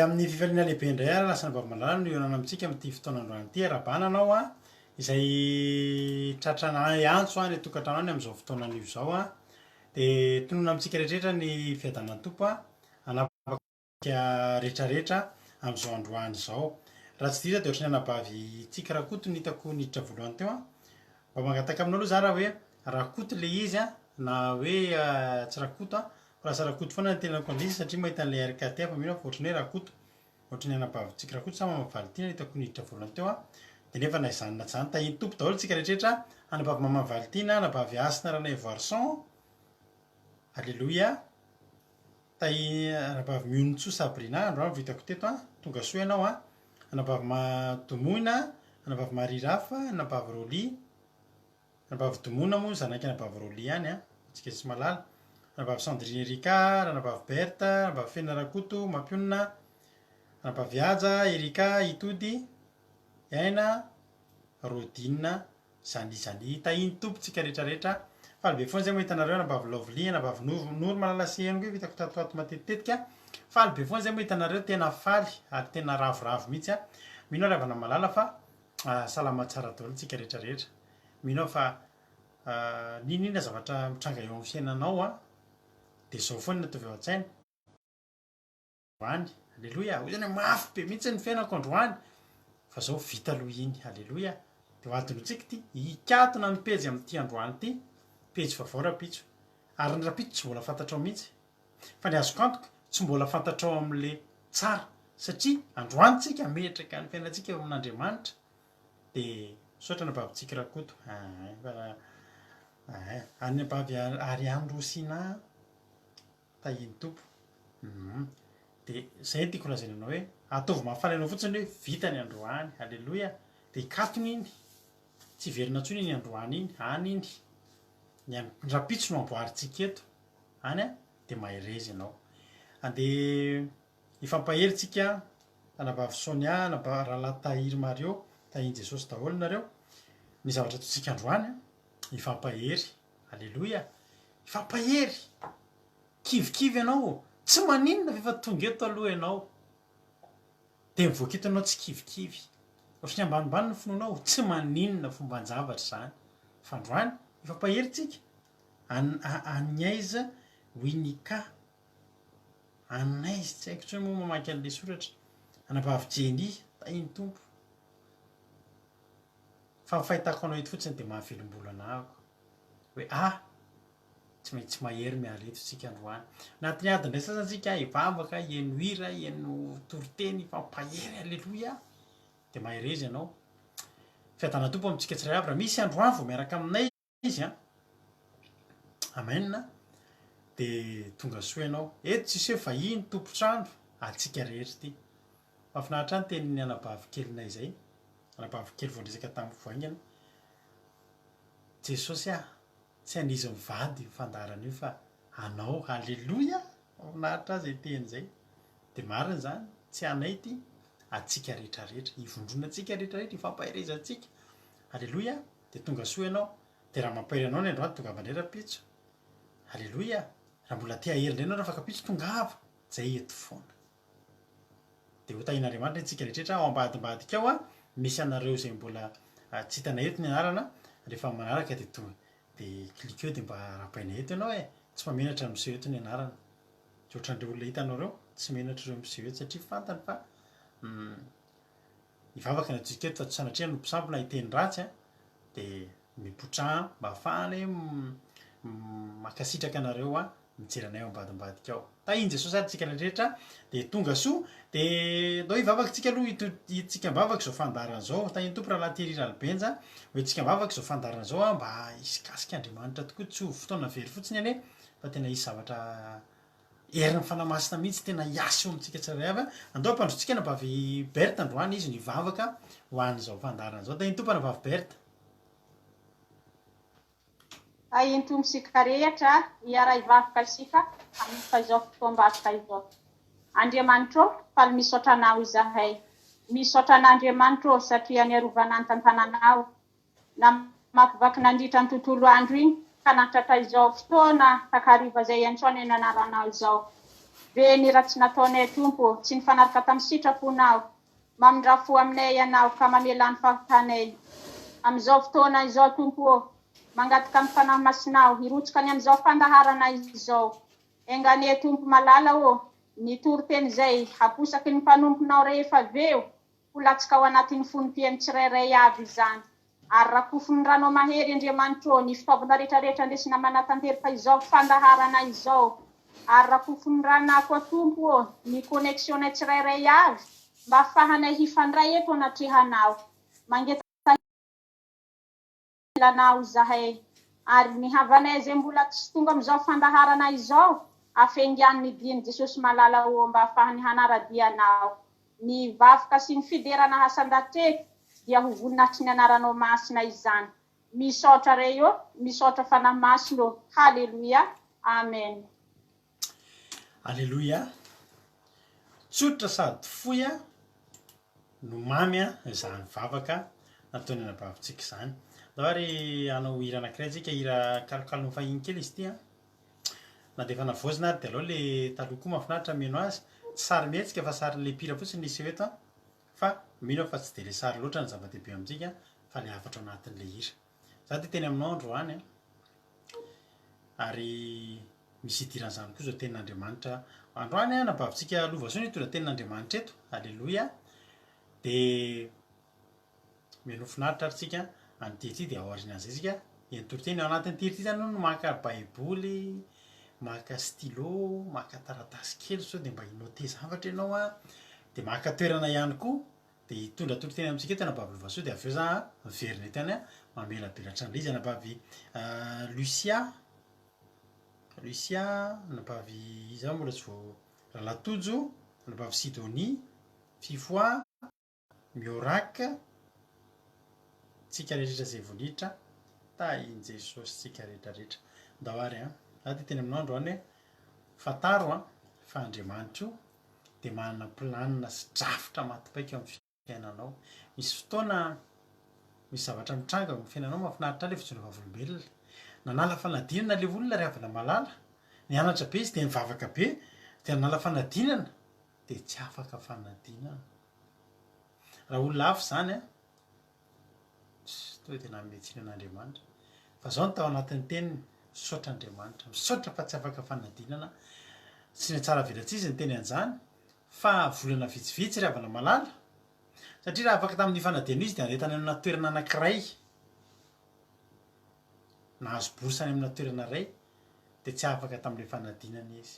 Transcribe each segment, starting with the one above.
Dia amin'ny fifaliana lehibe indray ary lasa ny Vavolombelona no hihaonana amintsika amin'ity fotoana androany ity. Arahabana anao an, izay tratranay antso any an-tokantrano any amin'izao fotoana anio izao an. Dia tononina amintsika rehetrarehetra ny fiadanan'ny Tompo an, hanapaka rehetrarehetra amin'izao androany izao. Raha tsy diso aho dia ohatran'ny anabavy Tsiky Rakoto no hitako niditra voalohany teo an. Mba mangataka aminao aloha za raha hoe Rakoto ilay izy an, na hoe tsy Rakoto an, Fa lasa Rakoto foana ny tenako an'izy satria mahita an'ilay RKT fa mino aho fa ohatran'ny hoe Rakoto, ohatran'ny anabavintsika Rakoto sa mama Valitiana no hitako niditra voalohany teo an, dia nefa na izany na tsy izany tahin'ny Tompo daholo tsika rehetrarehetra, anabavy mama Valitiana, anabavy Hasina Ranaivoarison, Aleloia, tahi anabavy Mionontsoa Sabrina, androany vao hitako teto an, tonga soa ianao an, anabavy ma Domoina, anabavy Marie Rafa, anabavy Rolly, Ranabavy Domona moa zanak'i Anabavy Rolly ihany an, antsika tsy mahalala. Ranabavy Sandrine Erika, Ranabavy Berthe, Ranabavy Fena Rakoto, Mampionona, Ranabavy Haja, Erika, Itody, Aina, Rodine, Zany Zany. Tahin'ny Tompo tsika rehetra rehetra. Faly be foana zay mahita anareo Ranabavy Lovely, Anabavy Noro, Noro Malala sy Henoko io hitako tato ho ato matetitetika. Faly be foana zay mahita anareo, tena faly ary tena ravoravo mihitsy an. Mino aho ry havana malala fa Salama tsara daholo tsika rehetra rehetra. Mino aho fa n'inon'inona zavatra mitranga eo amin'ny fiainanao an, dia izao foana no ataovy ao an-tsaina. Androany, aleloia, hoy zany hoe mafy be mihitsy ny fiainako androany, fa zao vita aloha iny, aleloia. Dia ho adinotsika ity, hikatona ny pejy amin'ity androany ity, pejy vaovao rahampitso. Ary ny rahampitso tsy mbola fantatrao mihitsy. Fa ny azoko antoka, tsy mbola fantatrao amin'le tsara, satria androany tsika hametraka ny fiainantsika eo amin'Andriamanitra, de misaotra anabavy Rakoto, aa anabavy Ariane Rosina, tahian'ny Tompo, hum, de zay no tiako lazaina anao hoe ataovy mahafaly anao fotsiny hoe vita ny androany, aleloia, de hikatona iny, tsy hiverina intsony iny androany iny, any iny, ny an- rahampitso no amboarintsika eto. any an, dia mahereza ianao. Andeha hifampahery tsika anabavy Sonia, anabavy rahalahy Tahiry Mario, tahin'i Jesosy daholo nareo. Ny zavatra ataontsika androany an, hifampahery, aleloia, hifampahery. Kivikivy ianao, tsy maninona fa efa tonga eto aloha ianao. Dia mivoaka eto ianao tsy kivikivy. Ohatran'ny ambanimbany ny finoanao, tsy maninona fomban-javatra izany. Fa androany, hifampahery tsika. An Agnès Winika Agnès, tsy haiko intsony moa mamaky an'ilay soratra. Anabavy Jenny, tahin'ny Tompo. Fa ny fahitako anao eto fotsiny dia mahavelom-bolo anahako. Hoe ah, tsy maintsy mahery miala eto tsika androany. Anatin'ny adiny iray sasany tsika hivavaka, hihaino hira, hihaino toriteny, hifampahery, aleloia. Dia mahereza ianao. Fiadanan'ny Tompo amintsika tsirairay avy. Raha misy androany vao miaraka aminay, izy an! Amen de tonga soa ianao. Eto tsisy hoe vahiny, tompon-trano, antsika rehetra ity. Mahafinaritra ahy ny tenin'ny anabavy kelinay izay, anabavy kely vao niresaka tamiko vao haingana. Jesosy ah, tsy an'izy mivady io fandaharana io fa anao. Aleloia! Mahafinaritra ahy izay teny izay. Dia marina izany, tsy anay ity, antsika rehetra rehetra. Ivondronantsika rehetra rehetra, ifampaherezantsika. Aleloia! Dia tonga soa ianao. Dia raha mampahery anao ny androany, tongava indray rahampitso. Aleloia! Raha mbola te hahery indray ianao rafakampitso, tongava. Zay eto foana. Dia ho tahian'Andriamanitra isika rehetra ao ambadimbadika ao an, misy anareo izay mbola tsy hitanay eto ny anarana, rehefa manaraka dia tonga dia cliqueo dia mba arahabaina eto ianao e! Tsy mahamenatra ny miseho eto ny anarana. Tsy ohatran'ireo olona hitanao ireo, tsy menatra ireo miseho eto satria fantany fa Hivavaka ny antsika eto fa tsy sanatria hanompo sampy na hiteny ratsy an, dia mipotraha mba ahafahanay mankasitraka anareo an, mijery anay ao ambadimbadika ao. Tahin'i Jesosy ary tsika rehetra dia tonga soa, dia ndao hivavaka tsika aloha hiditsika am-bavaka izao fandaharana izao, tahin'ny Tompo rahalahy Thierry Ralibenja, ho hiditsika am-bavaka izao fandaharana izao an, mba hisikasika Andriamanitra tokoa, tsy ho fotoana very fotsiny anie fa tena hisy zavatra Herin'ny Fanahy Masina mihitsy tena hiasa eo amintsika tsirairay avy. Andao hampandrotsika anabavy Berthe androany izy no hivavaka ho an'izao fandaharana izao. Tahin'ny Tompo anabavy Berthe. Tahin'ny Tompo isika rehetra hiara-hivavaka isika hanomboka izao fotoam-bavaka izao. Andriamanitra ô, faly misaotra Anao izahay. Misaotra an'Andriamanitra ô satria niarovana ny tantananao. Namakivaky nandritra ny tontolo andro iny ka nahatratra izao fotoana takariva izay iantsoana ny anaranao izao. Be ny ratsy nataonay Tompo ô, tsy nifanaraka tamin'ny sitraponao. Mamindrà fo aminay Ianao ka mamelà ny fahotanay. Amin'izao fotoana izao Tompo ô, mangataka ny Fanahy Masinao hirotsaka any amin'izao fandaharana izao. Enga anie Tompo malala ô, ny toriteny izay haposaky ny mpanomponao rehefa avy eo ho latsaka ao anatin'ny fon'ny mpihaino tsirairay avy izany. Ary rakofin'ny ranao mahery Andriamanitra ô, ny fitaovana rehetrarehetra andesina manatanteraka izao fandaharana izao. Ary rakofin'ny ranà koa Tompo ô, ny connexion-nay tsirairay avy mba afahanay hifandray eto anatrehanao. Mangetaheta anao izahay. Ary ny havanay izay mbola tsy tonga amin'izao fandaharana izao, afengiano ny dian'i Jesosy malala ô mba afahany hanara-dia anao. Ny vavaka sy ny fiderana hasandatreko dia ho voninahitry ny anaranao masina izany. Misaotra Ray ô, misaotra Fanahy Masina ô. Haleloia. Amen. Aleloia. Tsotra sady fohy no mamy izany vavaka nataon'ny anabavintsika izany. Ndao ary hanao hira anankiray tsika, hira kalokalon'ny fahiny kely izy ity an. Na dia efa navaozina ary dia aleo le taloha koa mahafinaritra mihaino azy. Tsy sary mihetsika fa sarin'le mpihira fotsiny ny hiseho eto an. Fa mino aho fa tsy dia le sary loatra no zava-dehibe amintsika fa le hafatra ao anatin'le hira. Za dia teny aminao androany an. Ary misy idiran'izany koa izao tenin'Andriamanitra androany an, anabavintsika Lovasoa no hitondra tenin'Andriamanitra eto. Aleloia. Dia Mihainoa finaritra ary tsika an'ity ity dia ao aorianan'izay tsika hihaino toriteny. Ao anatin'ity hira ity zany no maka baiboly, maka stylo, maka taratasy kely sao dia mba hi-noter zavatra ianao an, dia maka toerana ihany koa dia hitondra toriteny amintsika eto anabavy Lovasoa dia avy eo za miverina eto ihany an, mamelabelatra an'ilay izy anabavy Lucia, Lucia, anabavy iza mbola tsy voa, Rahalahy Tojo, anabavy Sidonie, Fifoha. Miorak, tsika rehetra izay vonitra, tahin'i Jesosy tsika rehetra rehetra. Ndao ary an, za dia teny aminao androany hoe fantaro an, fa Andriamanitra io dia manana planina sy drafitra maty paika eo amin'ny fiainanao. Misy fotoana misy zavatra mitranga eo amin'ny fiainanao mahafinaritra ahy ilay fijoroana vavolombelona. Nanala fanadinana ilay olona ry havana malala, nianatra be izy dia nivavaka be dia nanala fanadinana dia tsy afaka fanadinana. Raha olona hafa izany an, tonga dia nanome tsiny an'Andriamanitra. Fa izao no tao anatin'ny teniny, misaotra Andriamanitra, misaotra fa tsy afaka fanadinana. Tsy nihatsara velatsihy izy niteny an'izany, fa volana vitsivitsy ry havana malala, satria raha afaka tamin'io fanadinana io izy dia handeha tany amina toerana anankiray, nahazo bourse any amina toerana iray, dia tsy afaka tamin'ilay fanadinana izy.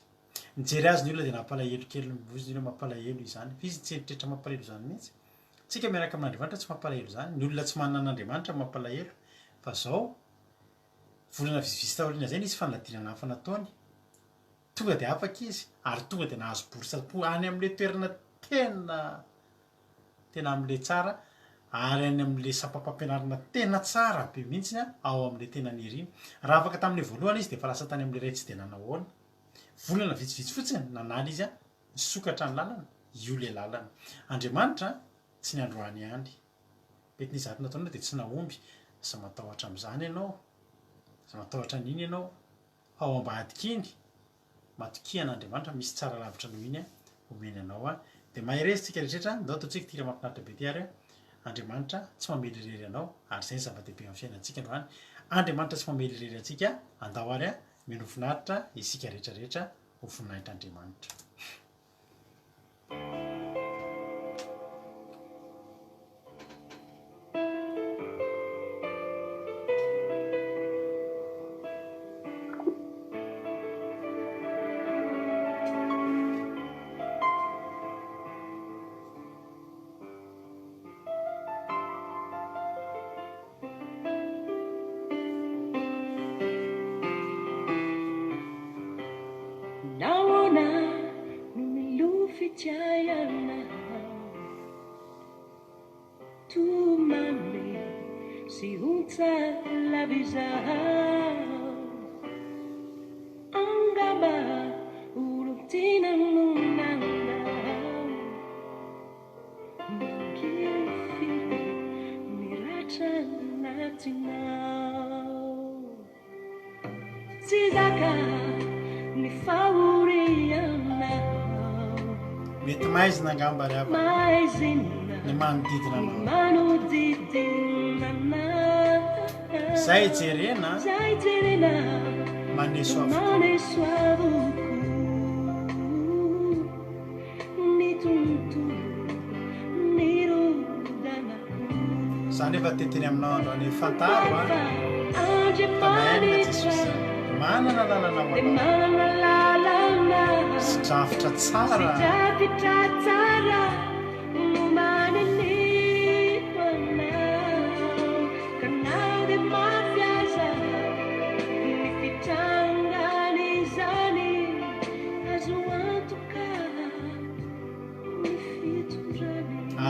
Nijery azy ny olona dia nampalahelo kely, hozy ny olona mampalahelo izany, fa izy tsy nieritreritra mampalahelo izany mihitsy. Tsika miaraka amin'Andriamanitra tsy mampalahelo izany, ny olona tsy manana an'Andriamanitra no mampalahelo, fa zao, volana vitsivitsy taoriana izay nisy fanadinana hafa nataony, tonga dia afaka izy, ary tonga dia nahazo bourse koa any amin'ilay toerana tena tena amin'ilay tsara ary any amin'ilay sampam-pampianarana tena tsara be mihitsy ao amin'ilay tena niriny. Raha afaka tamin'ilay voalohany izy dia efa lasa tany amin'ilay iray tsy dia nanao ahoana. Volana vitsivitsy fotsiny nanala izy nisokatra ny lalana, io ilay lalana. Andriamanitra tsy ny androany ihany. Mety ny zavatra nataonao dia tsy nahomby. Aza matahotra amin'izany ianao. Aza matahotra an'iny ianao. Fa ao ambadika iny, Matokia an'Andriamanitra misy tsara lavitra noho iny omeny anao a! Dia mahereza tsika rehetra, ndao ataontsika ity hira mahafinaritra be ity ary Andriamanitra tsy mamely irery anao ary izay ny zava-dehibe amin'ny fiainantsika androany, Andriamanitra tsy mamely irery antsika, andao ary mino finaritra isika rehetra rehetra ho voninahitr'Andriamanitra. Nahoana no milofika ianao? Tomany sy ontsa lava izaho. Angamba olon-tiana no nandao. Mangirifiry ny ratra anatinao. Tsy zaka ny fahoriana. Mety maizina angamba ry havana ny manodidina anao. Izay jerena maneso avokoa. Za nefa te teny aminao androany fantaro a fa maina Jesosy manana lalana ho anao sy drafitra tsara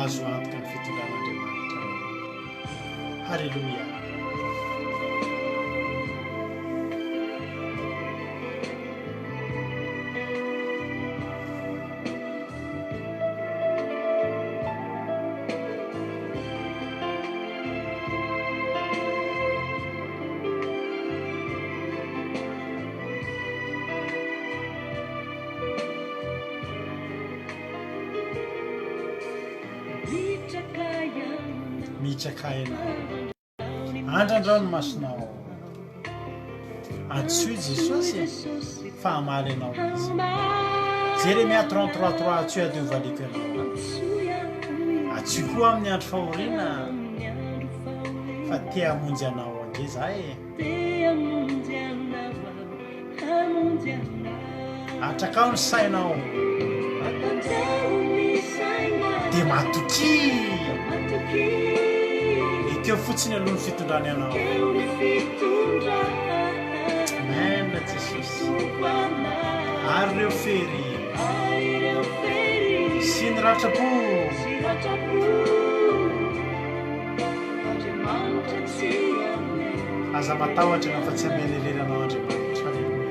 Azo antoka ny fitondran'Andriamanitra anao. Haleloia. Mitraka ianao. Andrandrao ny masonao. Antsoy Jesosy fa hamaly anao Izy. Jeremia 33 3 Antsoy aho dia hovaliako ianao. Antsoy koa amin'ny andro fahoriana fa te hamonjy anao ange za e. Atrakao ny sainao dia matokia. Ekeo fotsiny aloha ny fitondrany anao. Amen Jesosy. Ary ireo fery sy ny ratram-po. Aza matahotra ianao fa tsy hamela irery anao Andriamanitra. Aleloia.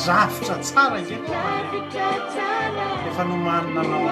Drafitra tsara ange ny Efa nomanina anao.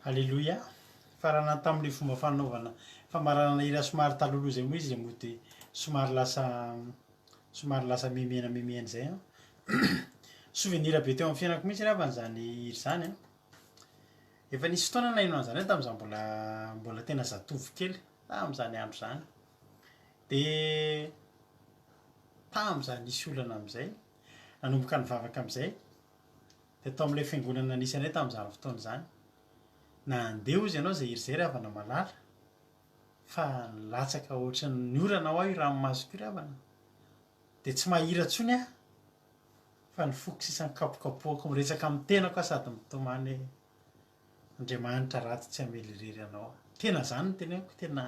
Aleloia! Faranana tamin'ilay fomba fanaovana famaranana hira somary talohaloha izay moa izy dia mody somary lasa somary lasa mimena mimena izay an. Souvenir be teo amin'ny fiainako mihitsy angamba izany hira izany an. Efa nisy fotoana naheno an'izany aho tamin'izaho mbola mbola tena zatovo kely, tamin'izany andro izany. Dia tamin'izaho nisy olana amin'izay, nanomboka nivavaka amin'izay, dia tao amin'ilay fiangonana nisy anay tamin'izany fotoana izany. Nandeha hozy ianao izay hira izay ry havana malala, fa nilatsaka ohatran'ny orana ho'aho io ranomasoko io ry havana, dia tsy mahira intsony aho, fa ny foko sisa mikapokapohako miresaka amin'ny tenako aho sady mitomany hoe Andriamanitra ratsy tsy hamely irery anao aho. Tena izany no teneniko, tena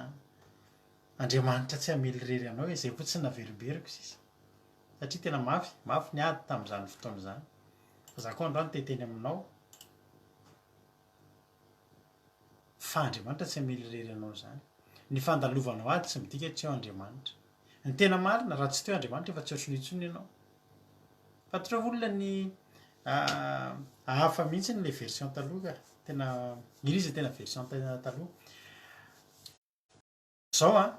Andriamanitra tsy hamely irery anao e, izay fotsiny naverimberiko sisa. Satria tena mafy, mafy ny ady tamin'izany fotoana izany. Fa za koa androany te hiteny aminao fa Andriamanitra tsy hamely irery anao izany. Ny fandalovanao ady tsy midika hoe tsy eo Andriamanitra. Ny tena marina, raha tsy teo Andriamanitra efa tsy ohatran'io intsony ianao. Fantatrao ve olona ny hafa mihitsy ilay version taloha ka. Tena, iny izy tena version tena taloha. Zao an!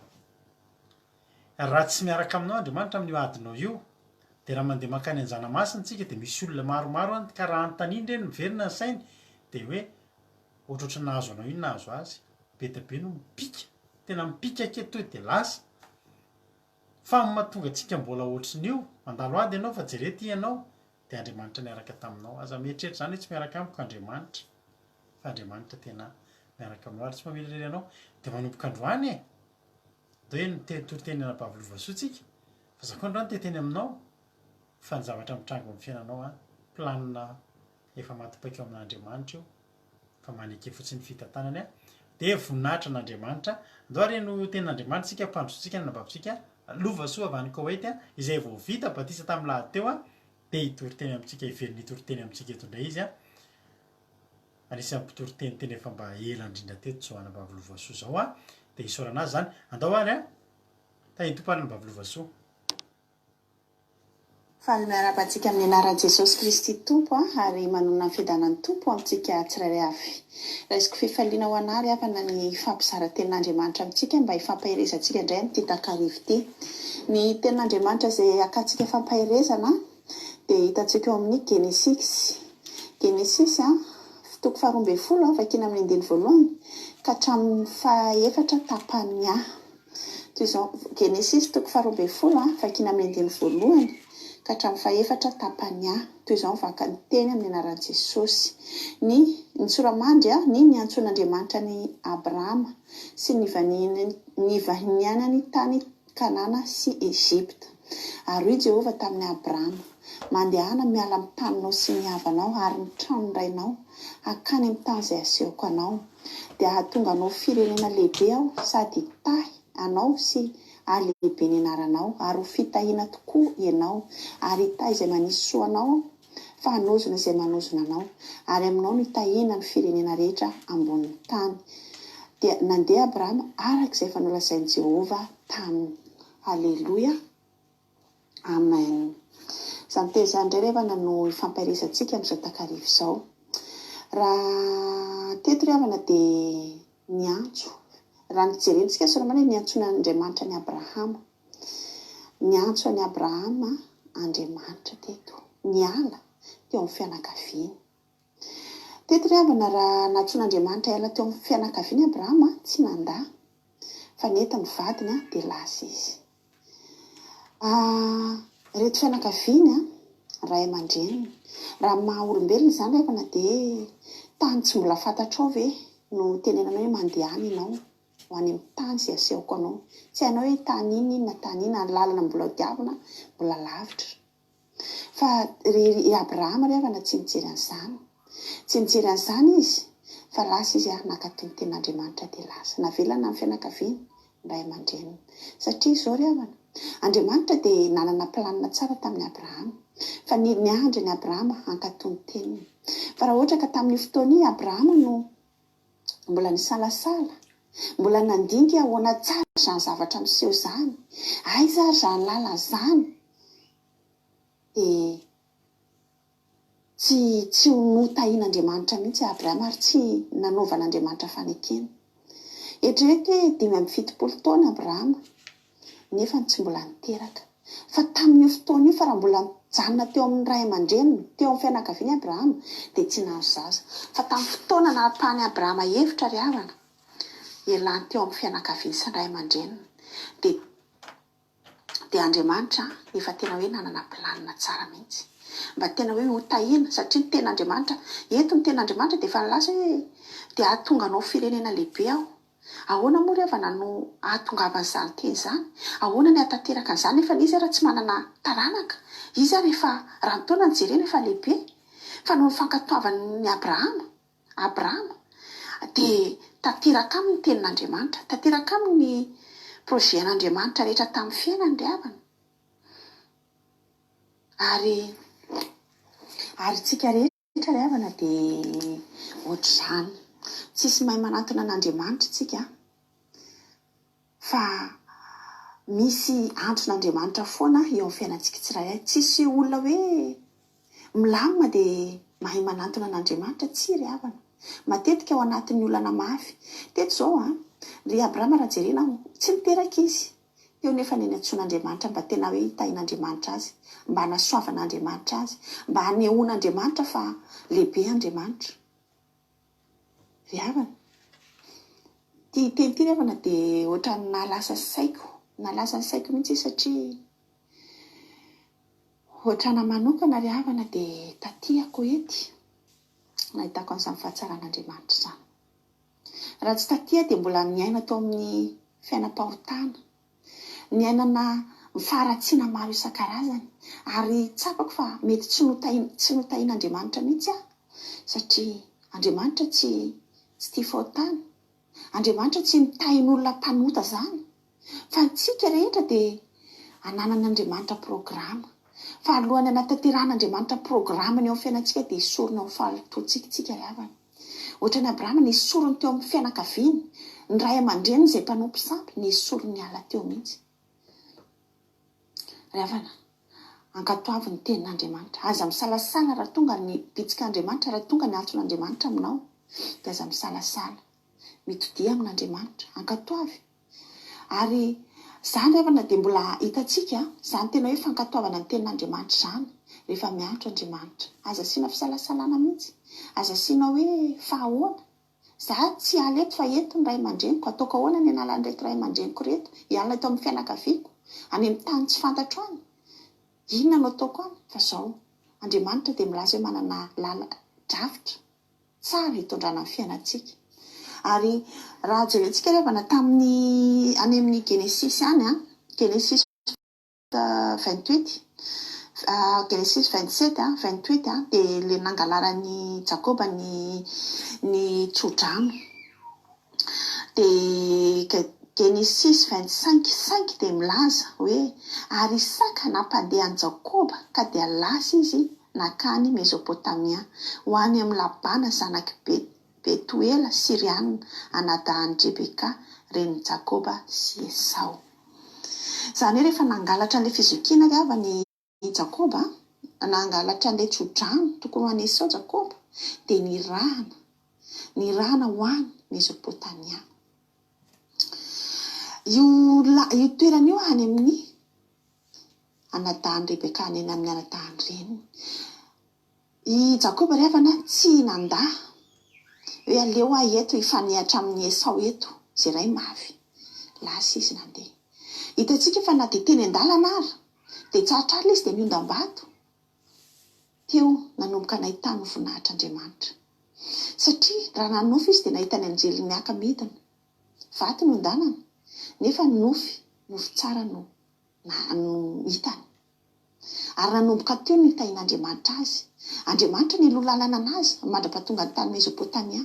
Raha tsy miaraka aminao Andriamanitra amin'io adinao io, dia raha mandeha mankany Anjanamasina tsika dia misy olona maromaro any ka raha anontaniana ireny miverina ny sainy dia hoe ohatrohatry ny nahazo anao io nahazo azy. Be dia be no mipika, tena mipika akia toy dia lasa. Fa amin'ny mahatonga antsika mbola ohatrin'io, mandalo ady ianao fa jereo ity ianao, dia Andriamanitra niaraka taminao. Aza mieritreritra izany hoe tsy miaraka amiko Andriamanitra, fa Andriamanitra tena miaraka aminao ary tsy mamela irery anao. Dia manomboka androany e! Dia hoe niteny toriteny anabavy Lovasoa tsika, fa za koa androany te hiteny aminao fa ny zavatra mitranga eo amin'ny fiainanao an, planina efa maty paika eo amin'Andriamanitra io, fa maneke fotsiny ny fitantanany an, dia voninahitra an'Andriamanitra. Andao ary heno tenin'Andriamanitra tsika, ampandrosoantsika ny anabavintsika Lovasoa avy any Koweït an, izay vao vita batisa tamin'ny lahady teo an, dia hitory teny amintsika, hiverina hitory teny amintsika eto indray izy an. Anisan'ny mpitory teny tena efa mba ela indrindra teto zao anabavy Lovasoa zao an, dia isaorana azy zany. Andao ary an, Tahin'ny Tompo ary anabavy Lovasoa. Faly miarahaba antsika amin'ny anaran'i Jesosy Kristy Tompo aho ary manonona ny fiadanan'ny Tompo amintsika tsirairay avy. Raisiko fifaliana ho anà ry havana ny hifampizara tenin'Andriamanitra amintsika mba hifampaherezantsika indray amin'ity takariva ity. Ny tenin'Andriamanitra izay hakantsika fampaherezana dia hitantsika ao amin'ny Genesisy. Genesisy toko faharoa ambin'ny folo, vakiana amin'ny andininy voalohany ka hatramin'ny fahefatra tapany A. Toy izao, Genesisy toko faharoa ambin'ny folo, vakiana amin'ny andininy voalohany ka hatramin'ny fahefatra tapany A. Toy izao ny vakan'ny teny amin'ny anaran'i Jesosy. Ny ny sora-mandry, ny niantsoan'Andriamanitra an'i Abrahama sy ny nivahinianany tany Kanana sy Egypta. Ary hoy Jehovah tamin'i Abrama, Mandehana miala amin'ny taninao sy ny havanao ary ny tranon-drainao, hankany amin'ny tany izay hasehoko anao. Dia hahatonga anao firenena lehibe Aho sady hitahy anao sy hahalehibe ny anaranao, ary ho fitahiana tokoa ianao, ary hitahy izay manisy soa anao Aho, fa hanozona izay manozona anao, ary aminao no hitahiana ny firenena rehetra ambonin'ny tany. Dia nandeha Abrahama araka izay efa nolazain'i Jehovah taminy. Haleloia! Amen! Izany teny izany indray ry havana no ifampaherezantsika amin'izao takariva izao. Raha teto ry havana dia niantso, raha ny jerentsika Solomona hoe niantsoan'Andriamanitra an'i Abrahama. Niantso an'i Abrahama Andriamanitra teto, niala teo amin'ny fianakaviany. Teto ry havana raha nantsoin'Andriamanitra hiala teo amin'ny fianakaviany Abrahama, tsy nandà, fa nety ny vadiny dia lasa izy. Ireto fianakaviany, ray aman-dreniny, raha amin'ny maha olombelona izany ry havana dia tany tsy mbola fantatrao ve no tenenana hoe mandehana ianao ho any amin'ny tany izay asehoko anao. Tsy hainao hoe tany inona iny na tany inona, ny lalana mbola ho diavina mbola lavitra. Fa ry i Abrahama ry havana tsy nijery an'izany. Tsy nijery an'izany izy fa lasa izy ary nankatò ny tenin'Andriamanitra dia lasa. Navelany ny fianakaviany, ny ray aman-dreniny. Satria izao ry havana, Andriamanitra dia nanana planina tsara tamin'i Abrahama. Fa ny niandry an'i Abrahama hankatò ny teniny. Fa raha ohatra ka tamin'io fotoana io i Abrahama no mbola nisalasala, mbola nandinika ahoana tsara izany zavatra miseho izany, aiza ary izany lalana izany, dia tsy tsy ho notahian'Andriamanitra mihitsy Abrahama ary tsy nanaovan'Andriamanitra fanekena. Eritrereto hoe 75 taona Abrahama nefa tsy mbola niteraka. Fa tamin'io fotoana io, fa raha mbola nijanona teo amin'ny ray aman-dreniny, teo amin'ny fianakaviany Abrahama, dia tsy nahazo zaza. Fa tamin'ny fotoana nanapahan'i Abrahama hevitra ry havana, hialany teo amin'ny fianakaviany sy ny ray aman-dreniny, dia dia Andriamanitra efa tena hoe nanana planina tsara mihitsy. Mba tena hoe ho tahiana, satria ny tenin'Andriamanitra, eto ny tenin'Andriamanitra dia efa nilaza hoe, dia hahatonga anao firenena lehibe aho. Ahoana moa ry havana no ahatongavan'izany teny izany? Ahoana ny hahatanteraka an'izany nefa izy ara tsy manana taranaka? Izy ara efa, raha ny taonany jerena efa lehibe. Fa noho ny fankatoavan'i Abrahama, Abrahama, dia tanteraka aminy ny tenin'Andriamanitra. Tanteraka aminy ny projet an'Andriamanitra rehetra tamin'ny fiainany ry havana. Ary, ary tsika rehetra. Rehetra ry havana dia ohatr'izany. Tsisy mahay manantona an'Andriamanitra tsika fa misy antson'Andriamanitra foana eo amin'ny fiainantsika tsirairay. Tsisy olona hoe milamina dia mahay manantona an'Andriamanitra, tsia ry havana. Matetika ao anatin'ny olana mafy. Teto izao an, ry Abrahama raha jerena tsy niteraka izy. Teo nefa ny niantsoan'Andriamanitra mba tena hoe hitahian'Andriamanitra azy, mba hanasoavan'Andriamanitra azy, mba hanehoan'Andriamanitra fa lehibe Andriamanitra. Ry havana, ity teny ity ry havana dia ohatran'ny nahalasa saiko, nahalasa ny saiko mihitsy izy satria ohatrana manokana ry havana dia taty Koety nahitako an'izany fahatsaran'Andriamanitra izany. Raha tsy taty aho dia mbola niaina tao amin'ny fiainam-pahotana, niainana ny faharatsiana maro isan-karazany ary tsapako fa mety tsy notahiana tsy notahian'Andriamanitra mihitsy aho satria Andriamanitra tsy tsy tia fahotana, Andriamanitra tsy mitahy ny olona mpanota izany fa antsika rehetra dia ananan'Andriamanitra programa fa alohan'ny hanatanterahan'Andriamanitra programany eo amin'ny fiainantsika dia esorina ao amin'ny fahalotoantsika isika ry havana. Ohatran'i Abrahama, nesoriny teo amin'ny fianakaviany, ny ray aman-dreniny izay mpanompo sampy, nesoriny niala teo mihitsy. Ry havana, ankatoavy ny tenin'Andriamanitra. Aza misalasala raha tonga ny bitsik'Andriamanitra, raha tonga ny antson'Andriamanitra aminao, dia aza misalasala. Mitodiha amin'Andriamanitra. Ankatoavy. Ary izany ry havana dia mbola hitantsika, izany tena hoe fankatoavana ny tenin'Andriamanitra izany, rehefa miantso Andriamanitra. Aza asiana fisalasalana mihitsy. Aza asiana hoe fa ahoana? Za tsy hiala eto fa eto ny ray aman-dreniko, ataoko ahoana ny hanala an'ireto ray aman-dreniko ireto, hiala eto amin'ny fianakaviako, any amin'ny tany tsy fantatro any? Inona no ataoko any? Fa izao, Andriamanitra dia milaza hoe manana lala-drafitra. tsara hitondrana ny fiainantsika. Ary raha jerentsika ry havana tamin'ny any amin'ny Genesisy any an, Genesisy 28, Genesisy 27 an, 28 an, dia ilay nangalaran'i Jakoba ny ny tsodrano. Dia Genesisy 25, 5 dia milaza hoe ary Isaka nampandeha an'i Jakoba ka dia lasa izy nankany Mezopotamia, ho any amin'i Labana zanak'i Betoela Syriana, anadahin'i Rebeka, renin'i Jakoba sy Esao. Izany hoe rehefa nangalatra an'ilay fizokiana ry havana i Jakoba, nangalatra an'ilay tsodrano tokony ho an'i Esao Jakoba, dia nirahana, nirahana ho any Mezopotamia. Io, io toerana io any amin'ny anadahin'i Rebeka any amin'ny anadahin'ny reniny. I Jakoba ry havana tsy nandà hoe aleo aho eto hifanehatra amin'i Esao eto, izay ray mafy. Lasa izy nandeha. Hitantsika fa na dia teny an-dalana ara, dia tsaratrarina izy dia niondam-bato. Teo nanomboka nahitany ny voninahitr'Andriamanitra. Satria raha nanonofy izy dia nahita ny anjely niaka-midina. Vato no andanany, nefa nofy, nofy tsara no na no hitany. Ary nanomboka teo no nitahian'Andriamanitra azy. Andriamanitra nialoha lalana anazy mandra-pahatongany tany Mezopotamia.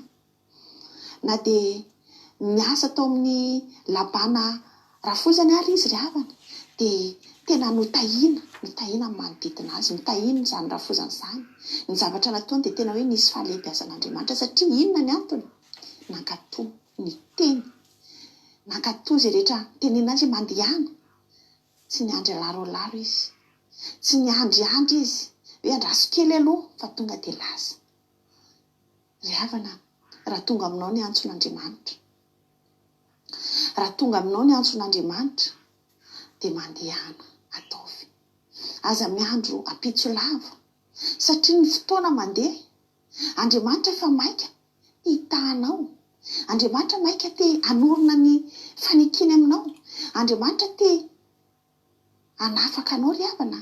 Na dia niasa tao amin'i Labana rafozany ary izy ry havana, dia tena notahiana, notahiana ny manodidina azy, notahiana izany rafozany izany. Ny zavatra nataony dia tena hoe nisy fahalehibiazan'Andriamanitra satria inona ny antony? Nankatò ny teny, nankatò izay rehetra tenenina azy hoe mandehana. Tsy niandry alarolaro izy, tsy niandriandry izy hoe andraso kely aloha fa tonga dia lasa. Ry havana, raha tonga aminao ny antson'Andriamanitra, raha tonga aminao ny antson'Andriamanitra dia mandehana, ataovy. Aza miandro ampitso lava satria ny fotoana mandeha. Andriamanitra efa maika te hitaha anao. Andriamanitra maika te hanorina ny fanekeny aminao. Andriamanitra te hanafaka anao ry havana.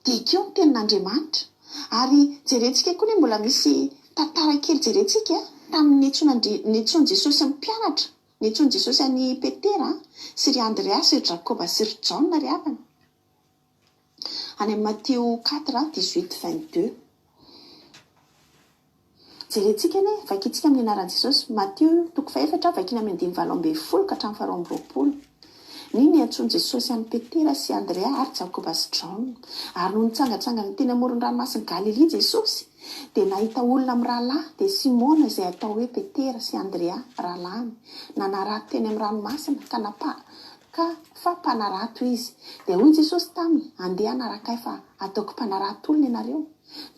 Dia ekeo ny tenin'Andriamanitra. Ary jerentsika koa anie mbola misy tantara kely jerentsika tamin'ny niantsoan'Andri- niantsoan'i Jesosy ny mpianatra, niantsoan'i Jesosy an'i Petera sy ry Andrea sy ry Jakoba sy ry Jaona ry havana. Any amin'ny Matio 4, 18, 22. Jerentsika anie, vakintsika amin'ny anaran'i Jesosy, Matio toko fahefatra, vakina amin'ny andininy 18 ka hatramin'ny faharoa-amby-roapolo. Ny niantsoan'i Jesosy an'i Petera sy Andrea ary Jakoba sy Jaona. Ary nony nitsangantsangana teny amoron-dranomasin'i Galilia Jesosy, dia nahita olona mirahalahy, dia Simona izay atao hoe Petera sy Andrea rahalahiny, nanarato teny amin'ny ranomasina, ka napa, ka fa mpanarato izy. Dia hoy Jesosy taminy, Andeha hanaraka Ahy fa hataoko mpanarato olona ianareo.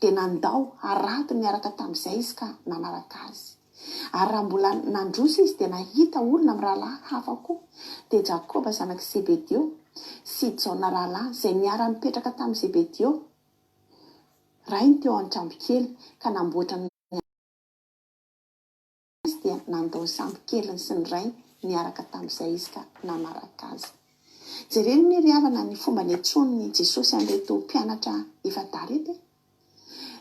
Dia nandao harato niaraka tamin'izay izy ka nanaraka Azy. Ary raha mbola nandroso izy dia nahita olona mirahalahy hafa koa, dia Jakoba zanak'i Zebedio sy Jaona rahalahiny, izay niara-nipetraka tamin'i Zebedio rainy teo an-trambokely, ka namboatra ny azy dia nandao ny sambokeliny sy ny rainy niaraka tamin'izay izy ka nanaraka azy. Jereo anie ry havana ny fomba niantsoan'i Jesosy an'ireto mpianatra efa-dahy ireto e!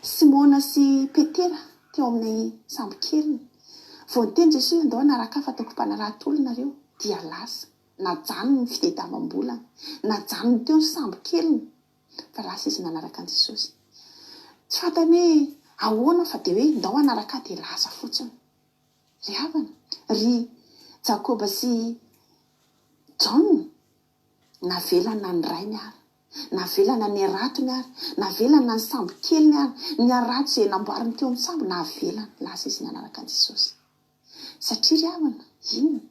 Simona sy Petera teo amin'ny sambokeliny. Vao niteny Jesosy hoe andao hanaraka ahy fa ataoko mpanarato olona nareo dia lasa. Najanony ny fitediavam-bolany. Najanony teo ny sambokeliny fa lasa izy nanaraka an'i Jesosy. Tsy fantany hoe ahoana fa dia hoe ndao hanaraka ahy dia lasa fotsiny. Ry havana, ry Jakoba sy Jaona, navelany na ny rainy ary, navelany na ny haratony ary, navelany na ny sambokeliny ary, ny harato izay namboariny teo amin'ny sambo, navelany, lasa izy nanaraka an'i Jesosy. Satria ry havana, inona?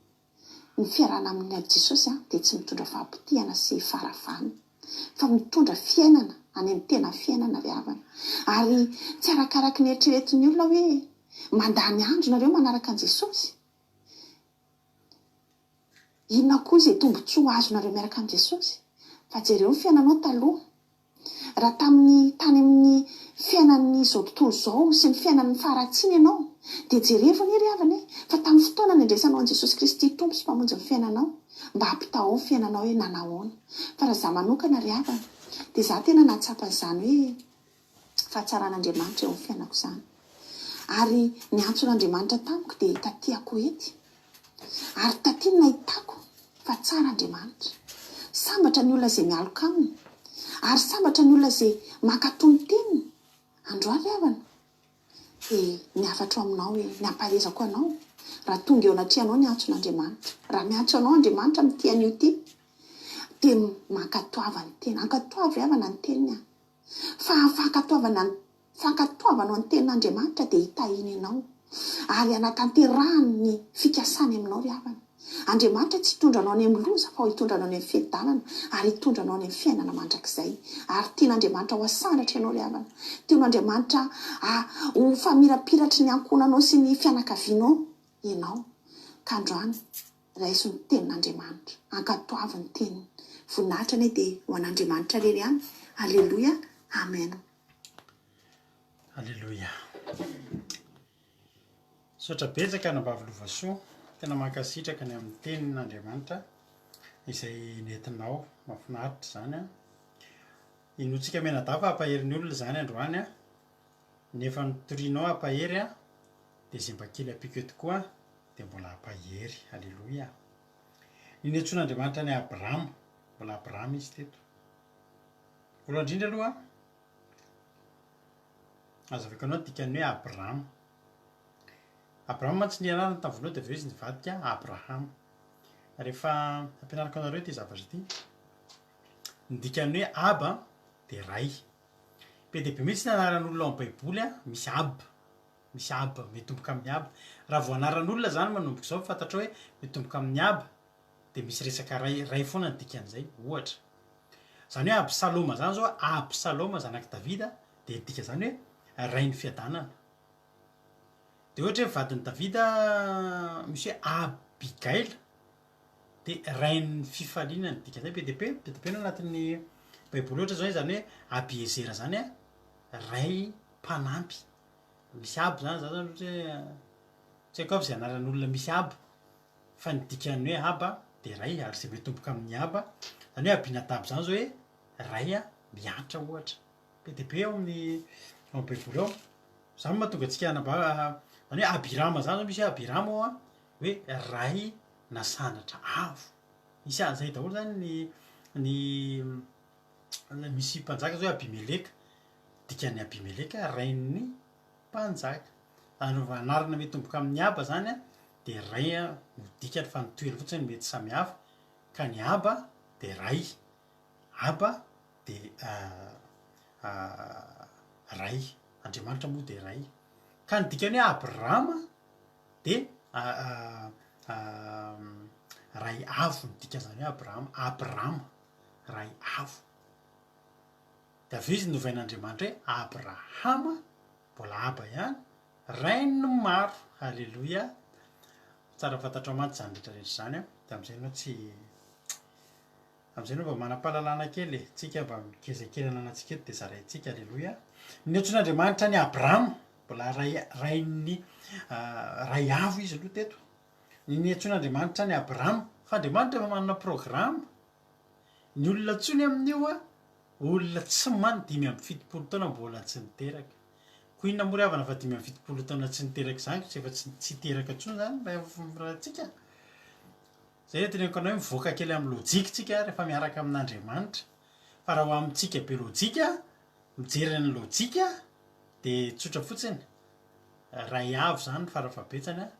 Ny fiarahana amin'i Jesosy dia tsy mitondra fahapotehana sy faharavana, fa mitondra fiainana any amin'ny tena fiainana ry havana. Ary tsy arakaraky ny eritreretin'ny olona hoe mandany andro nareo manaraka an'i Jesosy. Inona koa izay tombontsoa azonareo miaraka amin'i Jesosy? Fa jereo ny fiainanao taloha. Raha tamin'ny tany amin'ny fiainan'izao tontolo izao sy ny fiainan'ny faharatsiana ianao, dia jerevo anie ry havana e, fa tamin'ny fotoana nandraisanao an'i Jesosy Kristy Tompo sy Mpamonjy ny fiainanao, mba ampitahao ny fiainanao hoe nanahoana. Fa raha izaho manokana ry havana, dia izaho tena nahatsapa an'izany hoe fahatsaran'Andriamanitra eo amin'ny fiainako izany. Ary ny antson'Andriamanitra tamiko dia taty Akoety. Ary taty no nahitako fa tsara Andriamanitra. Sambatra ny olona izay mialoka aminy. Ary sambatra ny olona izay mankatò ny teniny. Androany ry havana, dia ny hafatro aminao hoe, ny ampaherezako anao, raha tonga eo anatrehanao ny antson'Andriamanitra, raha miantso anao Andriamanitra amin'ity anio ity, dia mankatoava ny teny. Ankatoavy ry havana ny teniny an. Fa fankatoavana ny Fankatoavanao ny tenin'Andriamanitra dia hitahiany anao ary hanatanterahany ny fikasany aminao ry havana. Andriamanitra tsy hitondra anao any amin'ny loza fa hitondra anao any amin'ny fiadanana ary hitondra anao any amin'ny fiainana mandrakizay. Ary tian'Andriamanitra ho asandratra ianao ry havana. Tian'Andriamanitra ho famirapiratry ny ankohonanao sy ny fianakavianao ianao. Ka androany raiso ny tenin'Andriamanitra. Ankatoavy ny teniny. Voninahitra anie dia ho an'Andriamanitra irery ihany. Aleloia. Amen. Aleloia. Misaotra betsaka anabavy Lovasoa, tena mankasitraka ny amin'ny tenin'Andriamanitra izay nentinao, mahafinaritra izany an. Inoantsika mianadahy fa hampahery ny olona izany androany an, ny efa notorianao hampahery an, dia izay mba kely ampiako eto koa dia mbola hampahery, aleloia. Ny niantsoan'Andriamanitra an'i Abrama, mbola Abrama izy teto. Voalohany indrindra aloha, Azavaiko anao ny dikan'ny hoe Abrama. Abrama mantsy ny anarany tamin'ny voalohany dia avy eo izy nivadika Abrahama. Rehefa ampianariko anareo ity zavatra ity, ny dikan'ny hoe Aba dia ray. Be dia be mihitsy ny anaran'olona ao amin'ny Baiboly misy Ab, misy Ab, mitomboka amin'ny Ab. Raha vao anaran'olona izany manomboka izao fantatrao hoe mitomboka amin'ny Ab dia misy resaka ray, ray foana ny dikan'izay, ohatra. Izany hoe Absaloma izany izao, Absaloma zanak'i Davida dia midika izany hoe rain'ny fiadanana. Dia ohatra hoe vadin'i Davida misy hoe Abigaila dia rain'ny fifaliana ny dikan'izay. Be dia be, be dia be ny anatin'ny Baiboly ohatra izao izany hoe Abiezera izany an, ray mpanampy. Misy Ab izany, za zany ohatra hoe tsy haiko aby izay anaran'olona misy Ab. Fa ny dikan'ny hoe Aba dia ray ary izay mitomboka amin'ny Aba, izany hoe Abinadab izany izao hoe ray miantra ohatra. Be dia be ao amin'ny ao amin'ny baiboly ao. Izany no mahatonga antsika hanambara izany hoe Abirama izany izao misy hoe Abirama ao an, hoe ray nasandratra avo. Misy an'izay daholo izany ny ny misy mpanjaka izao hoe Abimeleka, dikan'ny Abimeleka rain'ny mpanjaka. Anaovana anarana mitomboka amin'ny Aba izany an, dia ray no dikany fa ny toerana fotsiny mety samy hafa ka ny aba dia ray, aba dia ray, Andriamanitra moa dia ray. Ka ny dikany hoe Abrahama dia ray avo ny dikan'izany hoe Abrahama, Abrama, ray avo. Dia avy eo izy novain'Andriamanitra hoe Abrahama, mbola aba ihany, Rain'ny maro. Aleloia. Tsara fantatrao mantsy izany rehetra rehetra izany an. Dia amin'izay ianao tsy amin'izay ianao mba manam-pahalalana kely e. Tsika mba mikezaka kely ananantsika eto dia zaraintsika. Aleloia. Niantsoan'Andriamanitra an'i Abrahama. Mbola ray rain'ny ray avo izy aloha teto. Ny niantsoan'Andriamanitra an'i Abrahama. Fa Andriamanitra efa manana programa. Ny olona antsoiny amin'io an, olona tsy man 75 taona mbola tsy niteraka. Koa inona moa ry havana fa 75 taona tsy niteraka izany tsy efa tsy tsy hiteraka intsony izany raha tsika? Izay no teneniko anao hoe mivoaka kely amin'ny lojika tsika rehefa miaraka amin'Andriamanitra. Fa raha ho amintsika be lojika, mijery ny lojika dia tsotra fotsiny, ray avo izany farafahabetsany an,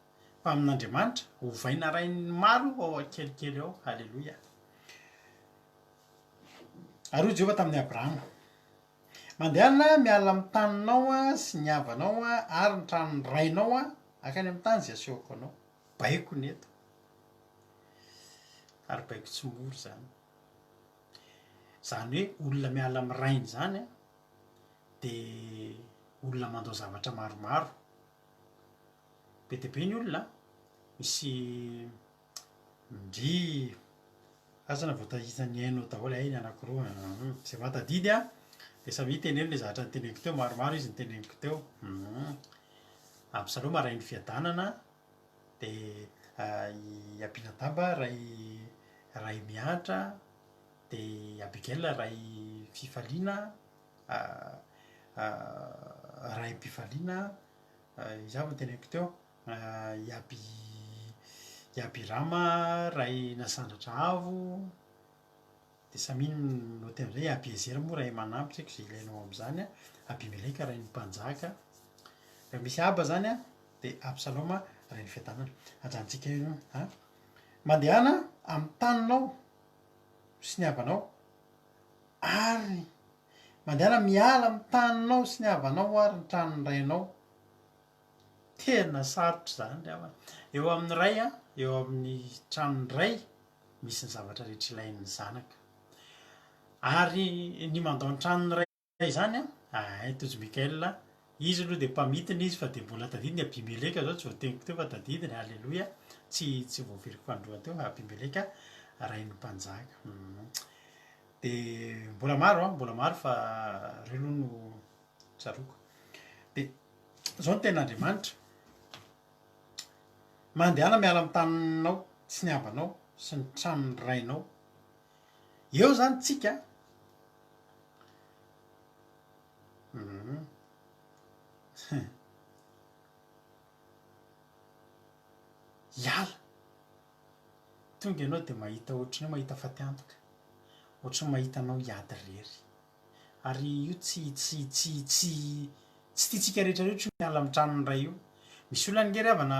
fa amin'Andriamanitra, ovaina rain'ny maro ao kelikely ao. Haleloia. Ary hoy Jehovah tamin'i Abrahama, Mandehana miala amin'ny taninao sy ny havanao ary ny tranon'ny rainao hankany amin'ny tany izay asehoko anao. Baiko ny eto. Ary baiko tsy mora izany. Izany hoe olona miala amin'ny rainy izany dia olona mandao zavatra maromaro. Be dia be ny olona an, misy ndry, asa na vao isan'ny hainao daholo hay ny anakiroa an, izay mahatadidy an, dia samia teneno ilay zavatra noteneniko teo, maromaro izy noteneniko teo, Absaloma rain'ny fiadanana, dia i Abinadaba ray ray miantra, dia i Abigail ray fifaliana, raim-pifaliana, Iza avy no teneniko teo? I Abi, i Abirama ray nasandratra avo, dia samia note amin'izay, i Abiezera moa ray manampy, tsy haiko izay ilainao amin'izany an, Abimeleka rain'ny mpanjaka, raha misy Aba izany an, dia Absaloma rain'ny fiadanana. Ajanontsika eo an. Mandehana amin'ny taninao sy ny havanao ary Mandehana miala amin'ny taninao sy ny havanao ary ny tranon'ny rainao. Tena sarotra izany ry havana. Eo amin'ny ray an, eo amin'ny tranon'ny ray misy ny zavatra rehetra ilain'ny zanaka. Ary ny mandao ny tranon'ny ray izany an, hay Tojo Michael, izy aloha dia mpamitiny izy fa dia mbola tadidiny Abimeleka izao tsy voateniko teo fa tadidiny, aleloia, tsy tsy voaveriko fanindroany teo, Abimeleka rain'ny mpanjaka. Dia mbola maro an, mbola maro fa ireo aloha no tsaroako. Dia izao no tenin'Andriamanitra, Mandehana miala amin'ny taninao sy ny havanao sy ny tranon'ny rainao. Eo izany tsika hum. Hiala. Tonga ianao dia mahita ohatry ny hoe mahita fatiantoka, ohatry ny mahita anao hiady irery. Ary io tsy tsy tsy tsy tsy tiantsika rehetra rehetra io miala amin'ny tranon'ny ray io. Misy olona ange ry havana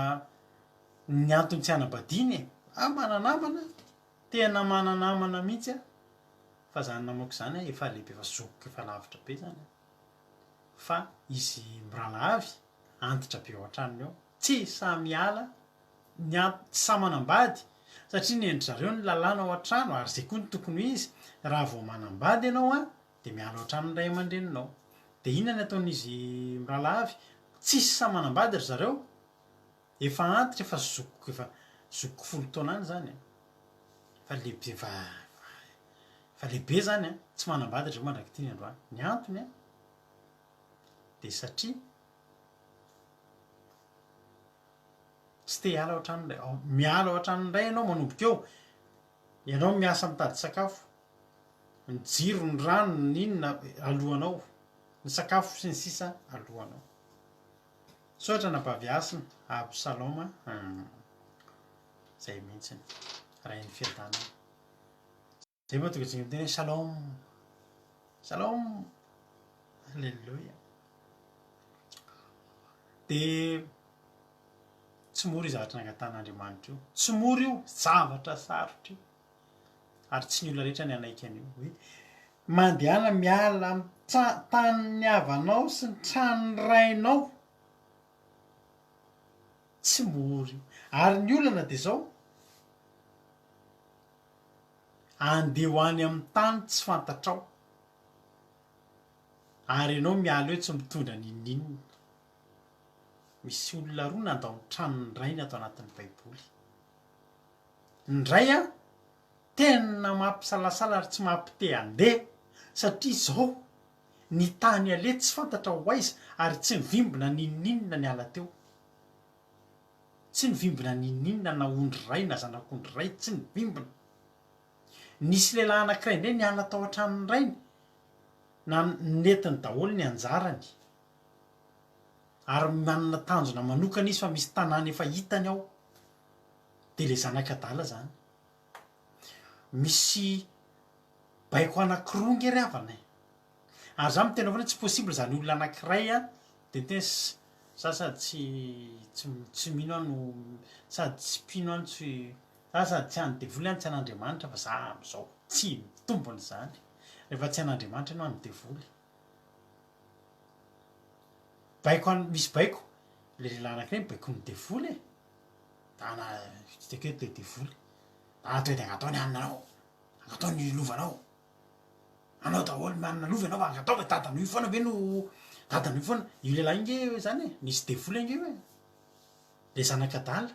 ny antony tsy hanambadiany e! Ah mana-namana, tena mana-namana mihitsy aho, fa zany namako zany efa lehibe efa zokiko efa lavitra be zany an, fa izy mirahalahy avy antitra be ao an-tranony ao, tsy sahy miala ny an tsy sahy manambady satria ny endry zareo ny lalàna ao an-trano ary zay koa no tokony ho izy raha vao manambady ianao an de miala ao an-tranon'ny ray aman-dreninao de inona ny ataon'izy mirahalahy avy tsisy sahy manambady ry zareo efa antitra efa zokiko efa zokiko folo taona any zany an efa lehibe efa efa lehibe zany an tsy manambady ry zareo mandrak'ity ny androany ny antony an de satria Tsy te hiala ao an-trano indray. Miala ao an-trano indray ianao manomboka eo. Ianao miasa mitady sakafo. Ny jiro, ny rano, ny inona alohanao. Ny sakafo sy ny sisa alohanao. Misaotra anabavy Hasina, Absaloma. Izay mihitsy. Rain'ny fiadanana. Zay mahatonga antsika miteny hoe shalom, shalom, alléluia. Dia tsy mora io zavatra nangatahan'Andriamanitra io, tsy mora io, zavatra sarotra io, ary tsy ny olona rehetra ny hanaiky an'io hoe mandehana miala amin'ny tra- tanin'ny havanao sy ny tranon'ny rainao, tsy mora io. Ary ny olana dia izao, Andeha ho any amin'ny tany tsy fantatrao, ary ianao miala eo tsy mitondra n'inon'inona. Misy olona roa nandao ny tranon'ny rainy ato anatin'ny Baiboly. Ny ray an, tena mampisalasala ary tsy mampite handeha satria izao ny tany aleha tsy fantatra ho aiza ary tsy nivimbina n'inon'inona niala teo. Tsy nivimbina n'inon'inona na ondry iray na zanak'ondry iray, tsy nivimbina. Nisy lehilahy anankiray indray niala tao an-tranon'ny rainy, na nentiny daholo ny anjarany. Ary manana tanjona manokana izy fa misy tanàna efa hitany ao. Dia ilay zanak'adala izany. Misy baiko anankiroa nge ry havana e. Ary za miteny foana hoe tsy possible izany olona anankiray an, dia miteny hoe za sady tsy tsy tsy mino aho no sady tsy mpino aho no tsy za sady tsy an'ny devoly aho no tsy an'Andriamanitra fa za amin'izao tsy mitombina izany. Rehefa tsy an'Andriamanitra ianao an'ny devoly. Baiko an, misy baiko, le lehilahy anankiray baikon'ny devoly e. Dana, tsy dia haiko hoe devoly. Dana tonga dia angatao ny haninanao, angatao ny lovanao. Anao daholo manana lova ianao fa angatao fa dadanao io foana ve no dadanao io foana. Io lehilahy io nge zany e, nisy devoly ange io e. Le zanak'adala,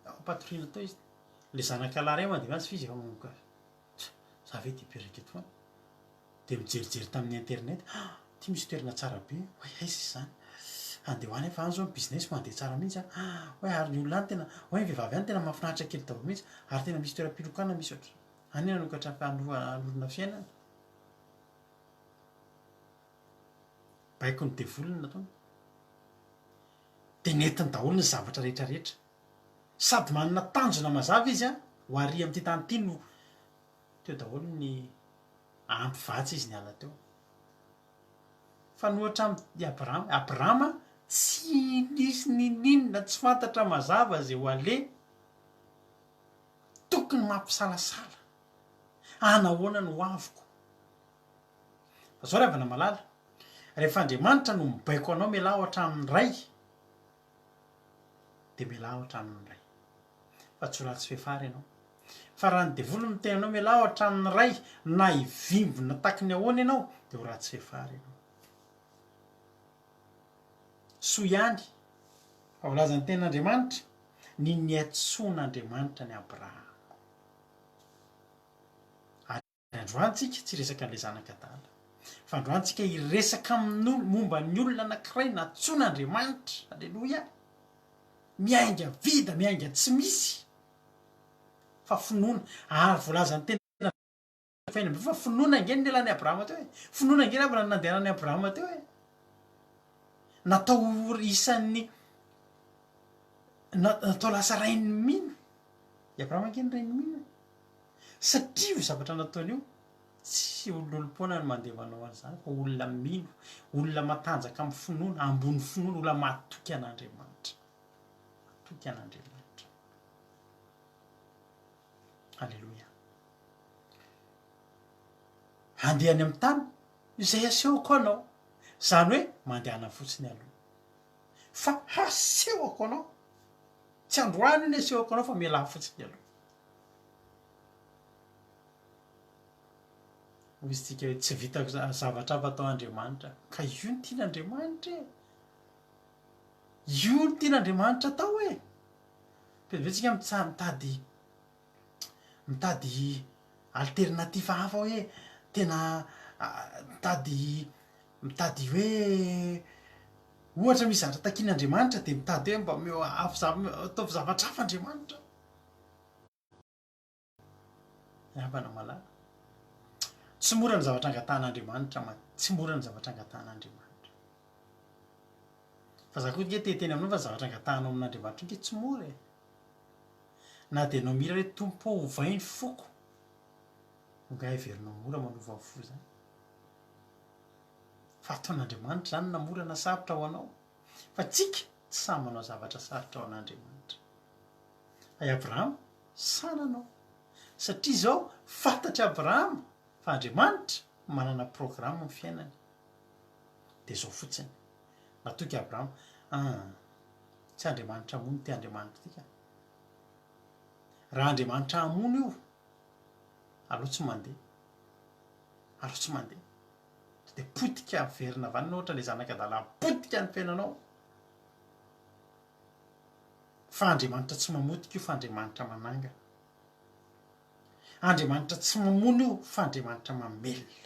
ao am-patoriana tao izy, le zanakalahy ray mandeha miasa f'izy efa manomboka, za ve dia hipetraka eto foana. Dia mijerijery tamin'ny internet, ah! Ity misy toerana tsara be, oay aiza izy izany? Handeha ho any aho fa any izao ny business mandeha tsara mihitsy an, ah! Oay ary ny olona any tena, oay ny vehivavy any tena mahafinaritra kely daholo mihitsy, ary tena misy toeram-pilokana misy ohatr. Any hanokatra hanorina fiainana. Baikon'ny devoly no nataony. Dia nentiny daholo ny zavatra rehetra rehetra. Sady manana tanjona mazava izy an, ho ary amin'ity tany ity no teo daholo ny ampy vatsy izy niala teo. Fa ny ohatra amin'i Abrahama, Abrahama tsy nisy ninininona, tsy fantatra mazava izay ho aleha. Tokony mampisalasala. Anahoana ny ho aviko? Fa zao ry havana malala, rehefa Andriamanitra no mibaiko anao mialà ao an-tranon'ny Ray, dia mialà ao an-tranon'ny Ray. Fa tsy ho ratsy fefara ianao. Fa raha ny devoly no miteny anao mialà ao an-tranon'ny Ray, na hivimbina taky ny ahoana ianao, dia ho ratsy fefara ianao. Soa ihany fa voalazan'ny tenin'Andriamanitra ny niantsoan'Andriamanitra an'i Abrahama. Ary androany tsika tsy hiresaka an'ilay zanak'adala, fa androany tsika hiresaka amin'olo momba ny olona anankiray nantsoin'Andriamanitra, aleloia, miainga vida, miainga tsy misy, fa finoana, ary voalazan'ny teny. Fainam-be fa finoana ange no nialan'i Abrahama teo e! Finoana ange angamba no nandehanan'i Abrahama teo e! Natao ho isan'ny natao lasa rain'ny mino. I Abrahama ange no rain'ny mino e! Satria io zavatra nataony io, tsy ololom-poana no mandeha manao an'izany fa olona mino, olona matanjaka amin'ny finoana, ambony finoana, olona matoky an'Andriamanitra. Matoky an'Andriamanitra. Aleloia. Handeha any amin'ny tany izay asehoko anao. Izany hoe mandehana fotsiny aloha. Fa hasehoko anao. Tsy androany io ny asehoko anao fa mialà fotsiny aloha. Hoy isika hoe tsy vitako zavatra hafa atao Andriamanitra. Ka io no tian'Andriamanitra e. Io no tian'Andriamanitra atao e. Be dia be tsika mitady mitady alternatif hafa hoe tena mitady mitady hoe ohatra misy zavatra takian'Andriamanitra dia mitady hoe mba omeo avy ataovy zavatra hafa Andriamanitra. Ry havana malala, tsy mora ny zavatra angatahan'Andriamanitra man, tsy mora ny zavatra angatahan'Andriamanitra. Fa za koa nge te hiteny aminao fa ny zavatra angatahanao amin'Andriamanitra nge tsy mora e. Na dia ianao mihira hoe Tompo ô ovay ny foko, angaha heverinao mora manova ny fo zany? Fa ataon'Andriamanitra zany na mora na sarotra ho anao. Fa tsika tsy sahy manao zavatra sarotra ho an'Andriamanitra. Fa i Abrahama sahy nanao. Satria izao fantatr'i Abrahama fa Andriamanitra manana programme amin'ny fiainany. Dia izao fotsiny. Natoky Abrahama, ah, tsy Andriamanitra hamono ity Andriamanitra ity ka. Raha Andriamanitra hamono io, aleo tsy mandeha. Aleo tsy mandeha. Dia potika miverina avy any ohatra ilay zanak'adala potika ny fiainanao. Fa Andriamanitra tsy mamotika io fa Andriamanitra manangana. Andriamanitra tsy mamono io fa Andriamanitra mamelona.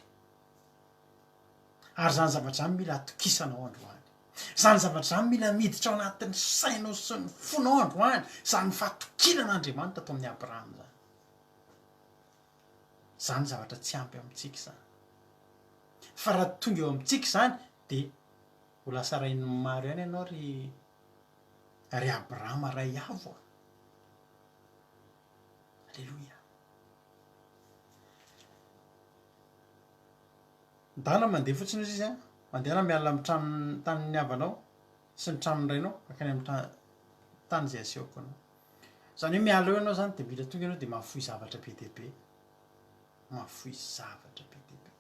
Ary izany zavatra izany mila atokisanao androany. Izany zavatra izany mila miditra ao anatin'ny sainao sy ny fonao androany, izany fahatokiana an'Andriamanitra tao amin'i Abrahama izany. Izany zavatra tsy ampy amintsika izany. Fa raha tonga eo amintsika izany dia ho lasa rain'ny maro ihany ianao ry ry Abrahama ray avo a! Aleloia. Ndana mandeha fotsiny ozy izy a, mandehana miala amin'ny tranon tanin'ny havanao sy ny tranon'ny rainao mankany amin'ny tra- tany izay asehoko anao. Izany hoe miala eo ianao izany dia mila tonga ianao dia mahafoy zavatra be dia be. Mahafoy zavatra be dia be.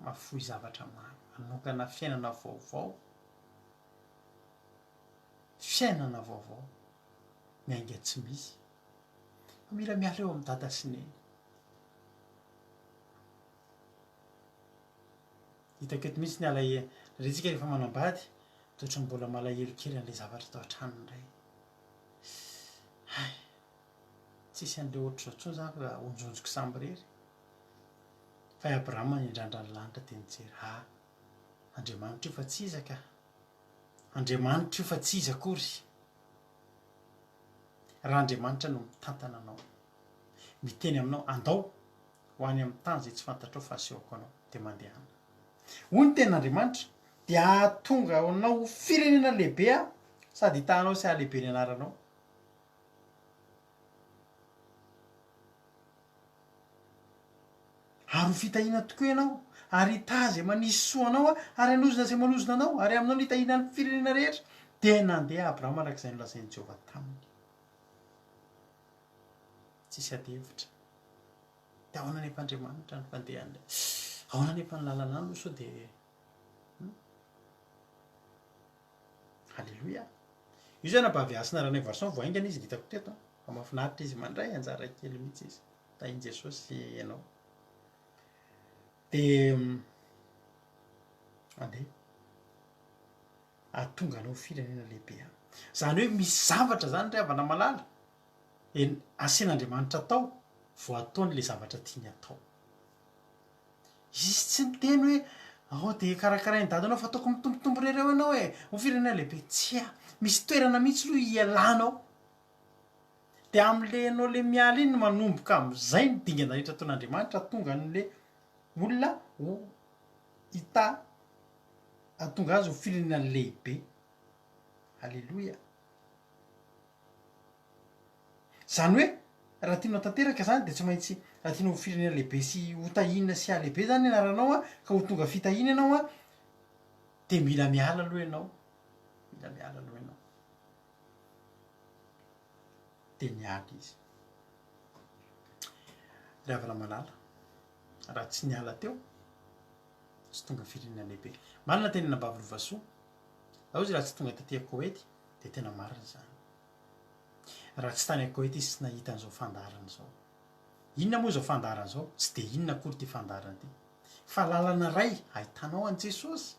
Mahafoy zavatra maro. Hanokana fiainana vaovao. Fiainana vaovao. Miainga tsy misy. Fa mila miala eo amin'i dada sy neny. Hitako eto mihitsy ny alahelo. Re tsika rehefa manambady, dia ohatran'ny mbola malahelo kely an'ilay zavatra tao an-trano indray. Hay, tsisy an'ilay ohatr'izao intsony izany fa onjonjiko samirery. Fa i Abrahama niandrandra ny lanitra dia nijery, ha, Andriamanitra io fa tsy iza ka. Andriamanitra io fa tsy iza akory. Raha Andriamanitra no mitantana anao, miteny aminao, andao ho any amin'ny tany izay tsy fantatrao fa asehoko anao, dia mandehana. Hoy ny tenin'Andriamanitra, dia hahatonga anao ho firenena lehibe Aho, sady hitaha anao sy hahalehibe ny anaranao. Ary ho fitahiana tokoa ianao, ary hitaha izay manisy soa anao Aho, ary hanozona izay manozona anao, ary aminao no hitahiana ny firenena rehetra. Dia nandeha Abrahama araka izay nolazain'i Jehovah taminy. Tsisy ady hevitra. Dia ahoana anefa Andriamanitra ny fandehany? Ahoana anefa ny lalana any sao dia hmm? Alléluia. Io zany anabavy Hasina Ranaivoarison vao haingana izy hitako teto. Fa mahafinaritra izy mandray anjara kely mihitsy izy. Tahin'i Jesosy ianao. Dia andeha. Ahatonga anao ho firenena lehibe aho. Izany hoe misy zavatra izany ry havana malala, en asian'Andriamanitra atao vao ataony ilay zavatra tiany atao. Izy tsy niteny hoe ao dia karakarain'i dadanao fa ataoko mitombotombo irery eo ianao e, ho firenena lehibe. Tsia, misy toerana mihitsy aloha hialanao. Dia amin'ilay ianao ilay miala iny no manomboka amin'izay ny dingana rehetra ataon'Andriamanitra hahatonga an'ilay olona ho hita, hahatonga azy ho firenena lehibe. Aleloia. Izany hoe raha tianao tanteraka izany dia tsy maintsy raha tianao ho firenena lehibe sy ho tahiana sy hahalehibe izany ny anaranao an, ka ho tonga fitahiana ianao an, dia mila miala aloha ianao. Mila miala aloha ianao. Dia niala izy. Ry havana malala, raha tsy niala teo, tsy tonga firenena lehibe. Marina ny tenin'i Nabavy Lovasoa. Raha hozy raha tsy tonga taty Koety, dia tena marina izany. Raha tsy tany Koety izy tsy nahita an'izao fandaharana izao. Inona moa izao fandaharana izao? Tsy dia inona akory ity fandaharana ity. Fa lalana iray ahitanao an'i Jesosy.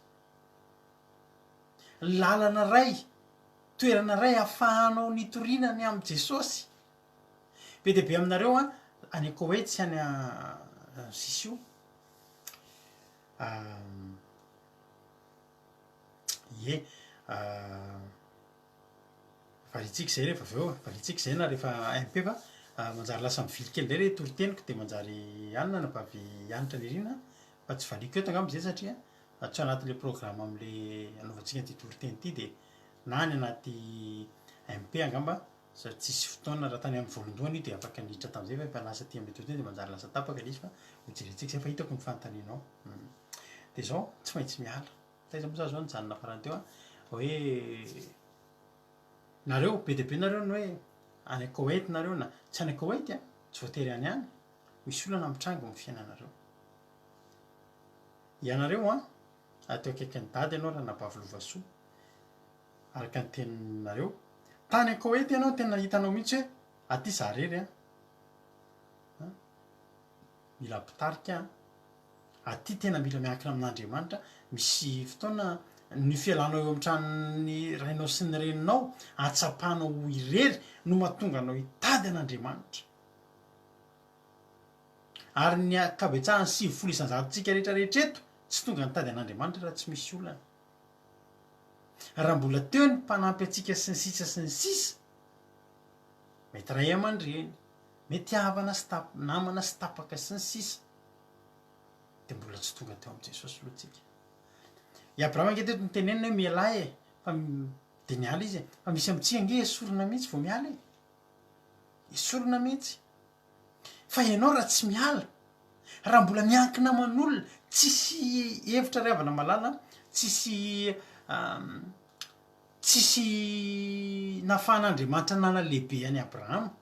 Lalana iray, toerana iray ahafahanao nitoriana ny amin'i Jesosy. Be dia be aminareo an, any Koety sy any sisa io. Ie. Valiantsika izay rehefa avy eo, valiantsika izay na rehefa MP fa manjary lasa mivily kely indray ilay toriteniko dia manjary any anabavy Hanitra Nirina fa tsy valiako eto angamba izay satria tsy ao anatin'ilay programme amin'ilay anaovantsika an'ity toriteny ity dia na any anaty MP angamba satria tsisy fotoana raha tany amin'ny voalondohany io dia afaka niditra tamin'izay fa efa lasa aty amin'ilay toriteny dia manjary lasa tapaka ilay izy fa hojerentsika izay fa hitako ny fanontanianao. Dia izao tsy maintsy miala. Taiza moa za zao nijanona farany teo an, hoe nareo be dia be nareo ny hoe any Koety nareo na tsy any Koety an, tsy voatery any ihany, misy olana mitranga eo amin'ny fiainanareo. Ianareo an, ato akaikin'i Dada ianao Ranabavy Lovasoa, araka ny teninareo, tany Koety ianao tena hitanao mihitsy hoe aty za rery an, an, mila mpitarika an. Aty tena mila miankina amin'Andriamanitra, misy fotoana Ny fialanao eo amin'ny tranon'ny rainao sy ny reninao, ahatsapanao ho irery no mahatonga anao hitady an'Andriamanitra. Ary ny ankabetsahan'ny 90 isan-jatontsika rehetra rehetra eto tsy tonga nitady an'Andriamanitra raha tsy misy olana. Raha mbola teo ny mpanampy antsika sy ny sisa sy ny sisa, mety ray aman-dreny, mety havana sy tap, namana sy tapaka sy ny sisa, dia mbola tsy tonga teo amin'i Jesosy aloha tsika. I Abrahama ange teto notenenina hoe mialà e, fa dia niala izy e. Fa misy amintsika ange esorina mihitsy vao miala e. Esorina mihitsy. Fa ianao raha tsy miala, raha mbola miankina aman'olona, tsisy hevitra ry havana malala an, tsisy tsisy nahafahan'Andriamanitra nanalehibe an'i Abrahama,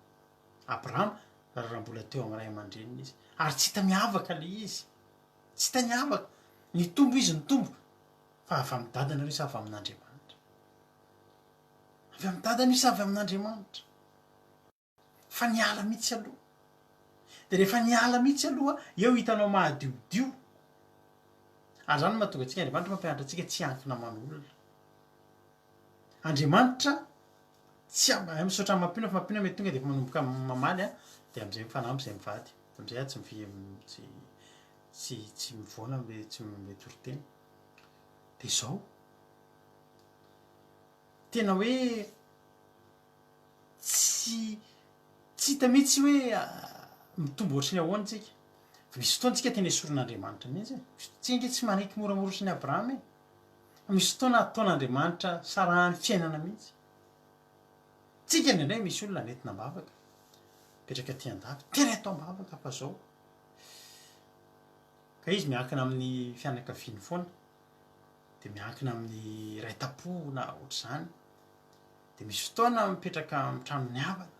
Abrahama raha mbola teo amin'ny ray aman-dreniny izy. Ary tsy hita miavaka ilay izy. Tsy hita niavaka. Nitombo izy nitombo. Fa avy amin'ny dadany aloha izy sa avy amin'Andriamanitra? Avy amin'ny dadany io sa avy amin'Andriamanitra? Fa niala mihitsy aloha. Dia rehefa niala mihitsy aloha, eo hitanao mahadiodio. Ary izany no mahatonga antsika, Andriamanitra mampianatra antsika tsy hiankina aman'olona. Andriamanitra tsy am-, eh, misaotra an'i Mampino fa Mampino mety tonga dia efa manomboka mamaly an, dia amin'izay mifanampy izay mivady. Amin'izay aho tsy mivi-, tsy tsy tsy mivoana am'le tsy mety toriteny. Dia izao, tena hoe tsy tsy hita mihitsy hoe mitombo ohatry ny ahoana tsika. Fa misy fotoana tsika tena esorin'Andriamanitra mihitsy e. Misy fotoana tsika ange tsy manaiky moramora ohatry ny Abrahama e. Fa misy fotoana ataon'Andriamanitra sarahan'ny fiainana mihitsy. Tsika indraindray misy olona nentina am-bavaka, mipetraka aty an-dafy, tena atao am-bavaka fa zao. Ka izy miankina amin'ny fianakaviany foana, dia miankina amin'ny iray tampo na ohatr'izany. Dia misy fotoana mipetraka amin'ny tranon'ny havana.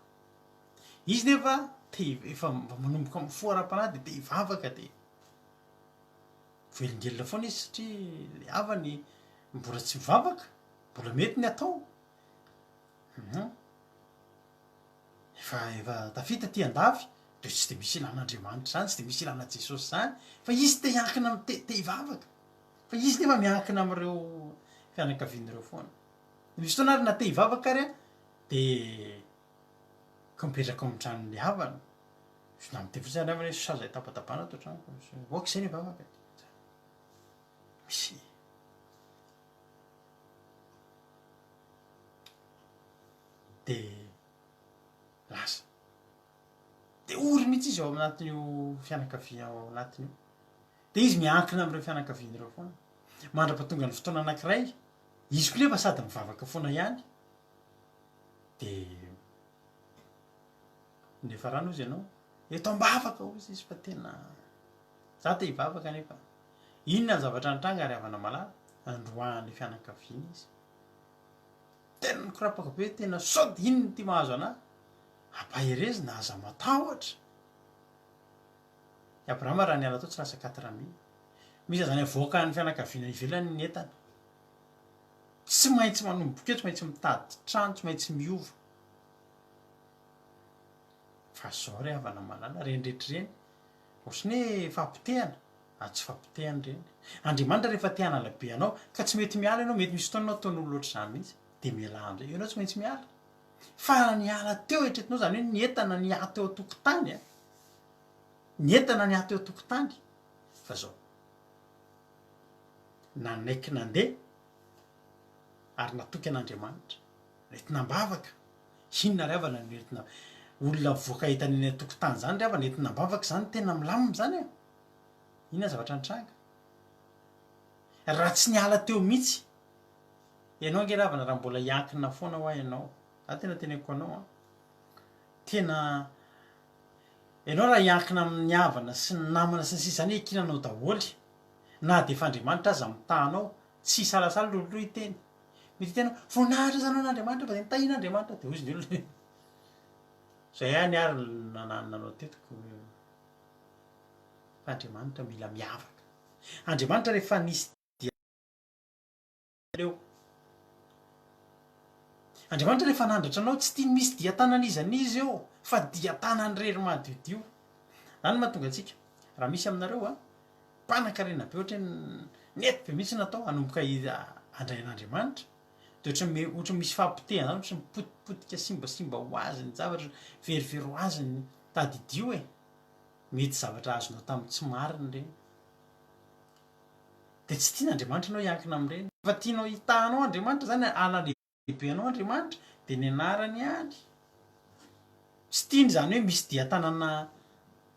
Izy nefa te efa mba manomboka mifoha ara-panahy dia te hivavaka dia voelingelina foana izy satria le havany mbola tsy mivavaka, mbola mety ny atao. Hum. Efa efa tafita aty andafy dia tsy dia misy ilana Andriamanitra izany, tsy dia misy ilana Jesosy izany, fa izy te hiankina am- te te hivavaka. Fa izy nefa miankina amin'ireo fianakaviany ireo foana. Misy fotoana ary na te hivavaka ary an, dia ka mipetraka ao amin'ny tranon'ny havana. Na miteny fotsiny ary havana hoe sa zay tapatabana ato an-trano fa ok izay ny vavaka. Misy dia lasa. Dia ory mihitsy izy ao anatin'io fianakaviana ao anatiny io. Dia izy miankina amin'ireo fianakaviana ireo foana. Mandra-pahatonga ny fotoana anankiray, izy koa nefa sady mivavaka foana ihany. Dia nefa rano hozy ianao, eto am-bavaka hozy izy fa tena za te hivavaka nefa. Inona ny zavatra nitranga ry havana malala? Androahan'ny fianakaviana izy. Tena nikorapaka be, tena sao dia inona ity mahazo anah? Ampaherezina, aza matahotra. I Abrahama raha niala tao tsy lasa quatre mille. Misy azany avoakan'ny fianakaviana ivelany ny entana. Tsy maintsy manomboka eo, tsy maintsy mitady trano, tsy maintsy miova. Fa zao ry havana malala, ireny rehetra ireny, ohatran'ny hoe fampotehana, ary tsy fampotehana ireny. Andriamanitra rehefa te hanala be anao, ka tsy mety miala ianao, mety misy fotoana ianao ataon'olona ohatr'izany mihitsy, dia mialà amin'izay, ianao tsy maintsy miala. Fa raha niala teo eritreretinao izany hoe ny entana niahy teo an-tokotany an, ny entana niahy teo an-tokotany, fa zao, nanaiky nandeha ary natoky an'Andriamanitra, nentina am-bavaka, inona ry havana no entina, olona mivoaka entana eny an-tokotany izany ry havana entina am-bavaka izany tena milamina izany e! Inona ny zavatra nitranga? Raha tsy niala teo mihitsy ianao ange ry havana raha mbola hiankina foana hoa ianao, za tena teneniko anao an, tena ianao raha hiankina amin'ny havana sy ny namana sy ny sisa izany hiankinanao daholo na dia efa Andriamanitra aza mitaha anao, tsy hisalasala loloha hiteny. Mety hiteny hoe, voninahitra aza anao an'Andriamanitra fa dia nitahian'Andriamanitra. Dia hoy izy ny olona, izay ihany ary no nanananao teto ko. Fa Andriamanitra mila miavaka. Andriamanitra rehefa nisy dia aleo. Andriamanitra rehefa nandratra anao tsy tiany misy dian-tanan'iza n'iza eo fa dian-tanany irery madiodio. Zany no mahatonga antsika raha misy aminareo a, mpanankarena be ohatra hoe nety be mihitsy natao hanomboka. handray an'Andriamanitra, dia ohatran'ny me- ohatran'ny misy fahapotehana zany, ohatran'ny potipotika simbasimba ho azy ny zavatra, verivery ho azy ny, tadidio e, mety zavatra azonao tamin'ny tsy marina ireny. Dia tsy tian'Andriamanitra ianao hiankina amin'ireny. Fa tianao hitaha anao Andriamanitra zany, hanalehibe anao Andriamanitra, dia ny anarany ihany. Tsy tiany izany hoe misy dian-tanana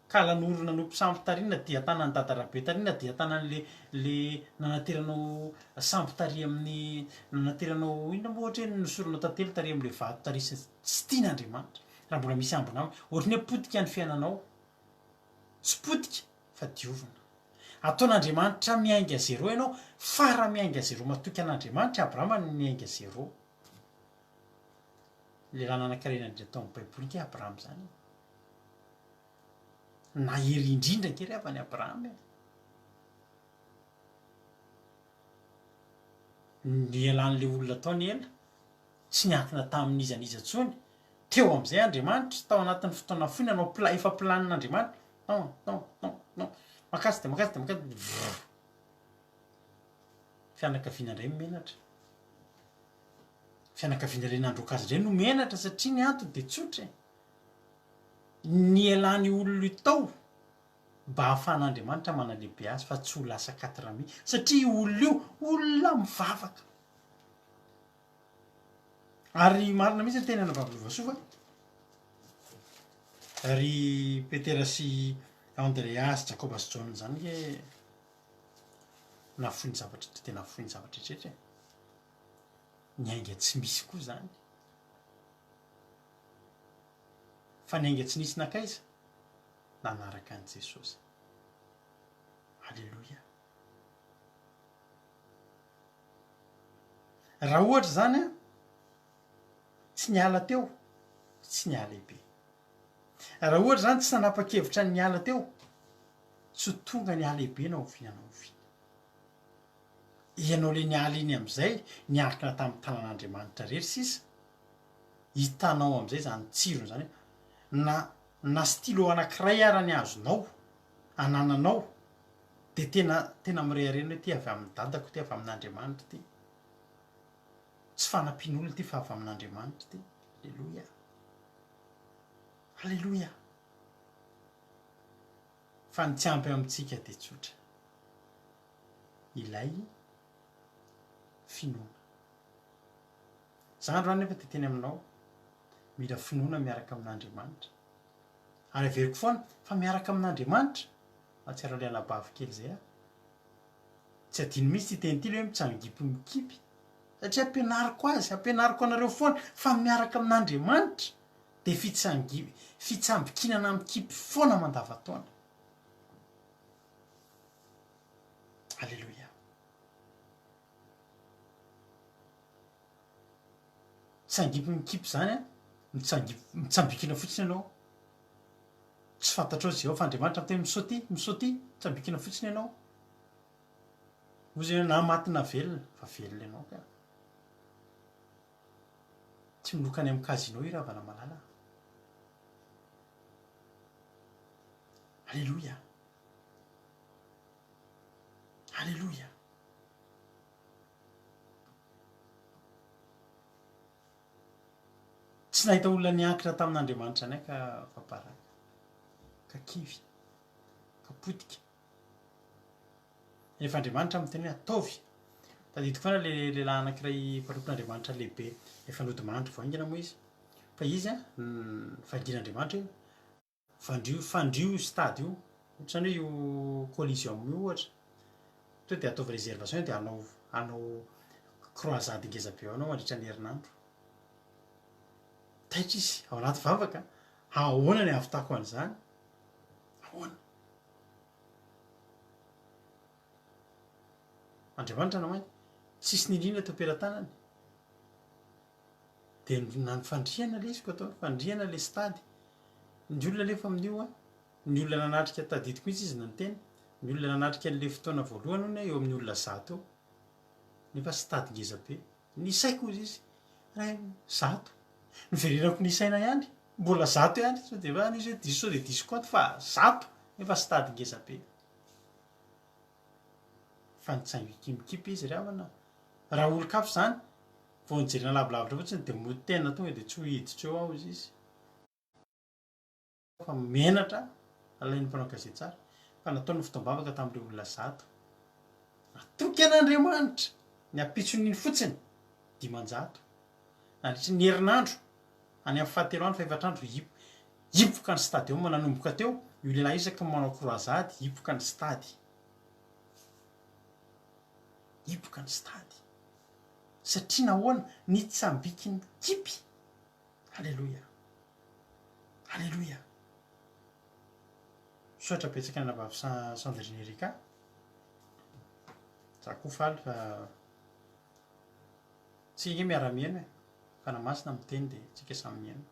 kalanoro nanompo sampy tary na dian-tanan'i Dada Rabe tary na dian-tanan'le le nanateranao sampy tary amin'ny nanateranao inona moa ohatra hoe nosoranao tantely tary amin'le vato tary sy ny tsy tian'Andriamanitra raha mbola misy ambina aminy. Ohatran'ny hoe potika ny fiainanao. Tsy potika fa diovina. Ataon'Andriamanitra miainga zéro ianao fa raha miainga zéro matoky an'Andriamanitra Abrahama no niainga zéro. Lehilahy nanankarena indrindra tao amin'ny Baiboly ange Abrahama izany e. Nahery indrindra ange ry havana i Abrahama e. Nialan'ilay olona tao ny ela, tsy niankina tamin'iza n'iza intsony. Teo amin'izay Andriamanitra, tao anatin'ny fotoana fohy nanao pla- efa planin'Andriamanitra. Ton, ton, ton, ton. Makasy dia makasy dia makasy. Vrrr. Fianakaviana indray menatra. Fianakaviana ilay nandroaka azy indray no menatra satria ny antony dia tsotra e. Nialany io olona io tao mba hahafahan'Andriamanitra manalehibe azy fa tsy ho lasa katrami satria io olona io olona mivavaka. Ary marina mihitsy ny teny anabavy Lovasoa fa ry Petera sy Andrea sy Jakoba sy Jaona izany nge nafoy ny zavatra dia nafoy ny zavatra rehetra e. Ny ainga tsy misy koa izany. Fa ny ainga tsy nisy nankaiza? Nanaraka an'i Jesosy. Aleloia. Raha ohatra izany an, tsy niala teo, tsy nihalehibe. Raha ohatra izany tsy nanapa-kevitra ny niala teo, tsy ho tonga ny halehibe na oviana na oviana. Ianao le niala iny amin'izay, niankina tamin'ny tanan'Andriamanitra irery sisa, hitanao amin'izay izany tsirony izany hoe na na stylo anankiray ara ny azonao, anananao, dia tena tena mirehareha hoe ity avy amin'ny dadako ity, avy amin'Andriamanitra ity. Tsy fanampian'olona ity fa avy amin'Andriamanitra ity. Aleloia. Aleloia. Fa ny tsy ampy amintsika dia tsotra. Ilay finoana. Za androany nefa te teny aminao, mila finoana miaraka amin'Andriamanitra. Ary averiko foana fa miaraka amin'Andriamanitra, mahatsiaro ilay anabavy kely izay aho. Tsy adino mihitsy ity teny ity ilay hoe mitsangipy mikipy. Satria ampianariko azy, ampianariko anareo foana fa miaraka amin'Andriamanitra dia fitsangi- fitsambikinana mikipy foana mandavantaona. Aleloia. Tsangipy mikipy izany an, mitsangipy, mitsambikina fotsiny ianao. Tsy fantatrao izay ao fa Andriamanitra miteny misaoty, misaoty, mitsambikina fotsiny ianao. Hoy izy hoe na maty na velona, fa velona ianao ka. Tsy miloka any amin'ny casino io ravana malala. Aleloia. Aleloia. Tsy nahita olona niankina tamin'Andriamanitra anay ka afa-baraka, ka kivy, ka potika. Rehefa Andriamanitra miteny hoe ataovy. Tadidiko foana le lehilahy anankiray mpanompon'Andriamanitra lehibe efa nodimandry vao haingana moa izy. Fa izy an, vangian'Andriamanitra io. Fandrio fandrio io stade io, ohatrany hoe io coliseum io ohatra, tonga dia ataovy réservation dia hanao hanao croisade ngeza be ao ianao mandritra ny herinandro. Taitra izy, ao anaty vavaka, ahoana ny hahavitako an'izany? Ahoana? Andriamanitra namany, tsisy niniana teo am-pelatanany. Dia na ny fandrihana ilay izy ko atao, fandrihana ilay stade. Ny olona anefa amin'io an, ny olona nanatrika tadidiko mihitsy izy niteny, ny olona nanatrika an'ilay fotoana voalohany hono eo amin'ny olona zato eo. Nefa stade ngeza be. Nisaiko hozy izy, ray zato. Niverenako nisaina ihany, mbola zato ihany, sao dia any izy hoe diso sao dia diso kaonty fa zato nefa stade ngeza be. Fa nitsangiky mikipy izy ry havana. Raha olon-kafa izany, vao nijerena lavilavitra fotsiny dia mody tena tonga dia tsy ho hiditra eo aho hozy izy. Fa menatra alain'ny mpanao gazety tsara fa nataony ny fotoam-bavaka tamin'ireo olona zato. Natoky an'Andriamanitra ny ampitson'iny fotsiny, 500. Nandritry ny herinandro, any amin'ny fahatelo andro, fahefatra andro, hipoka ny stadium nanomboka teo, io lehilahy io isaky ny manao croisade, hipoka ny stade. Hipoka ny stade. Satria nahoana? Nitsambiky ny kipy. Aleloia. Aleloia. Misaotra betsaka ny anabavy Sandrine Erika. Za koa faly fa tsika ange miara-mihaino e. Fanahy Masina miteny dia tsika samy mihaino.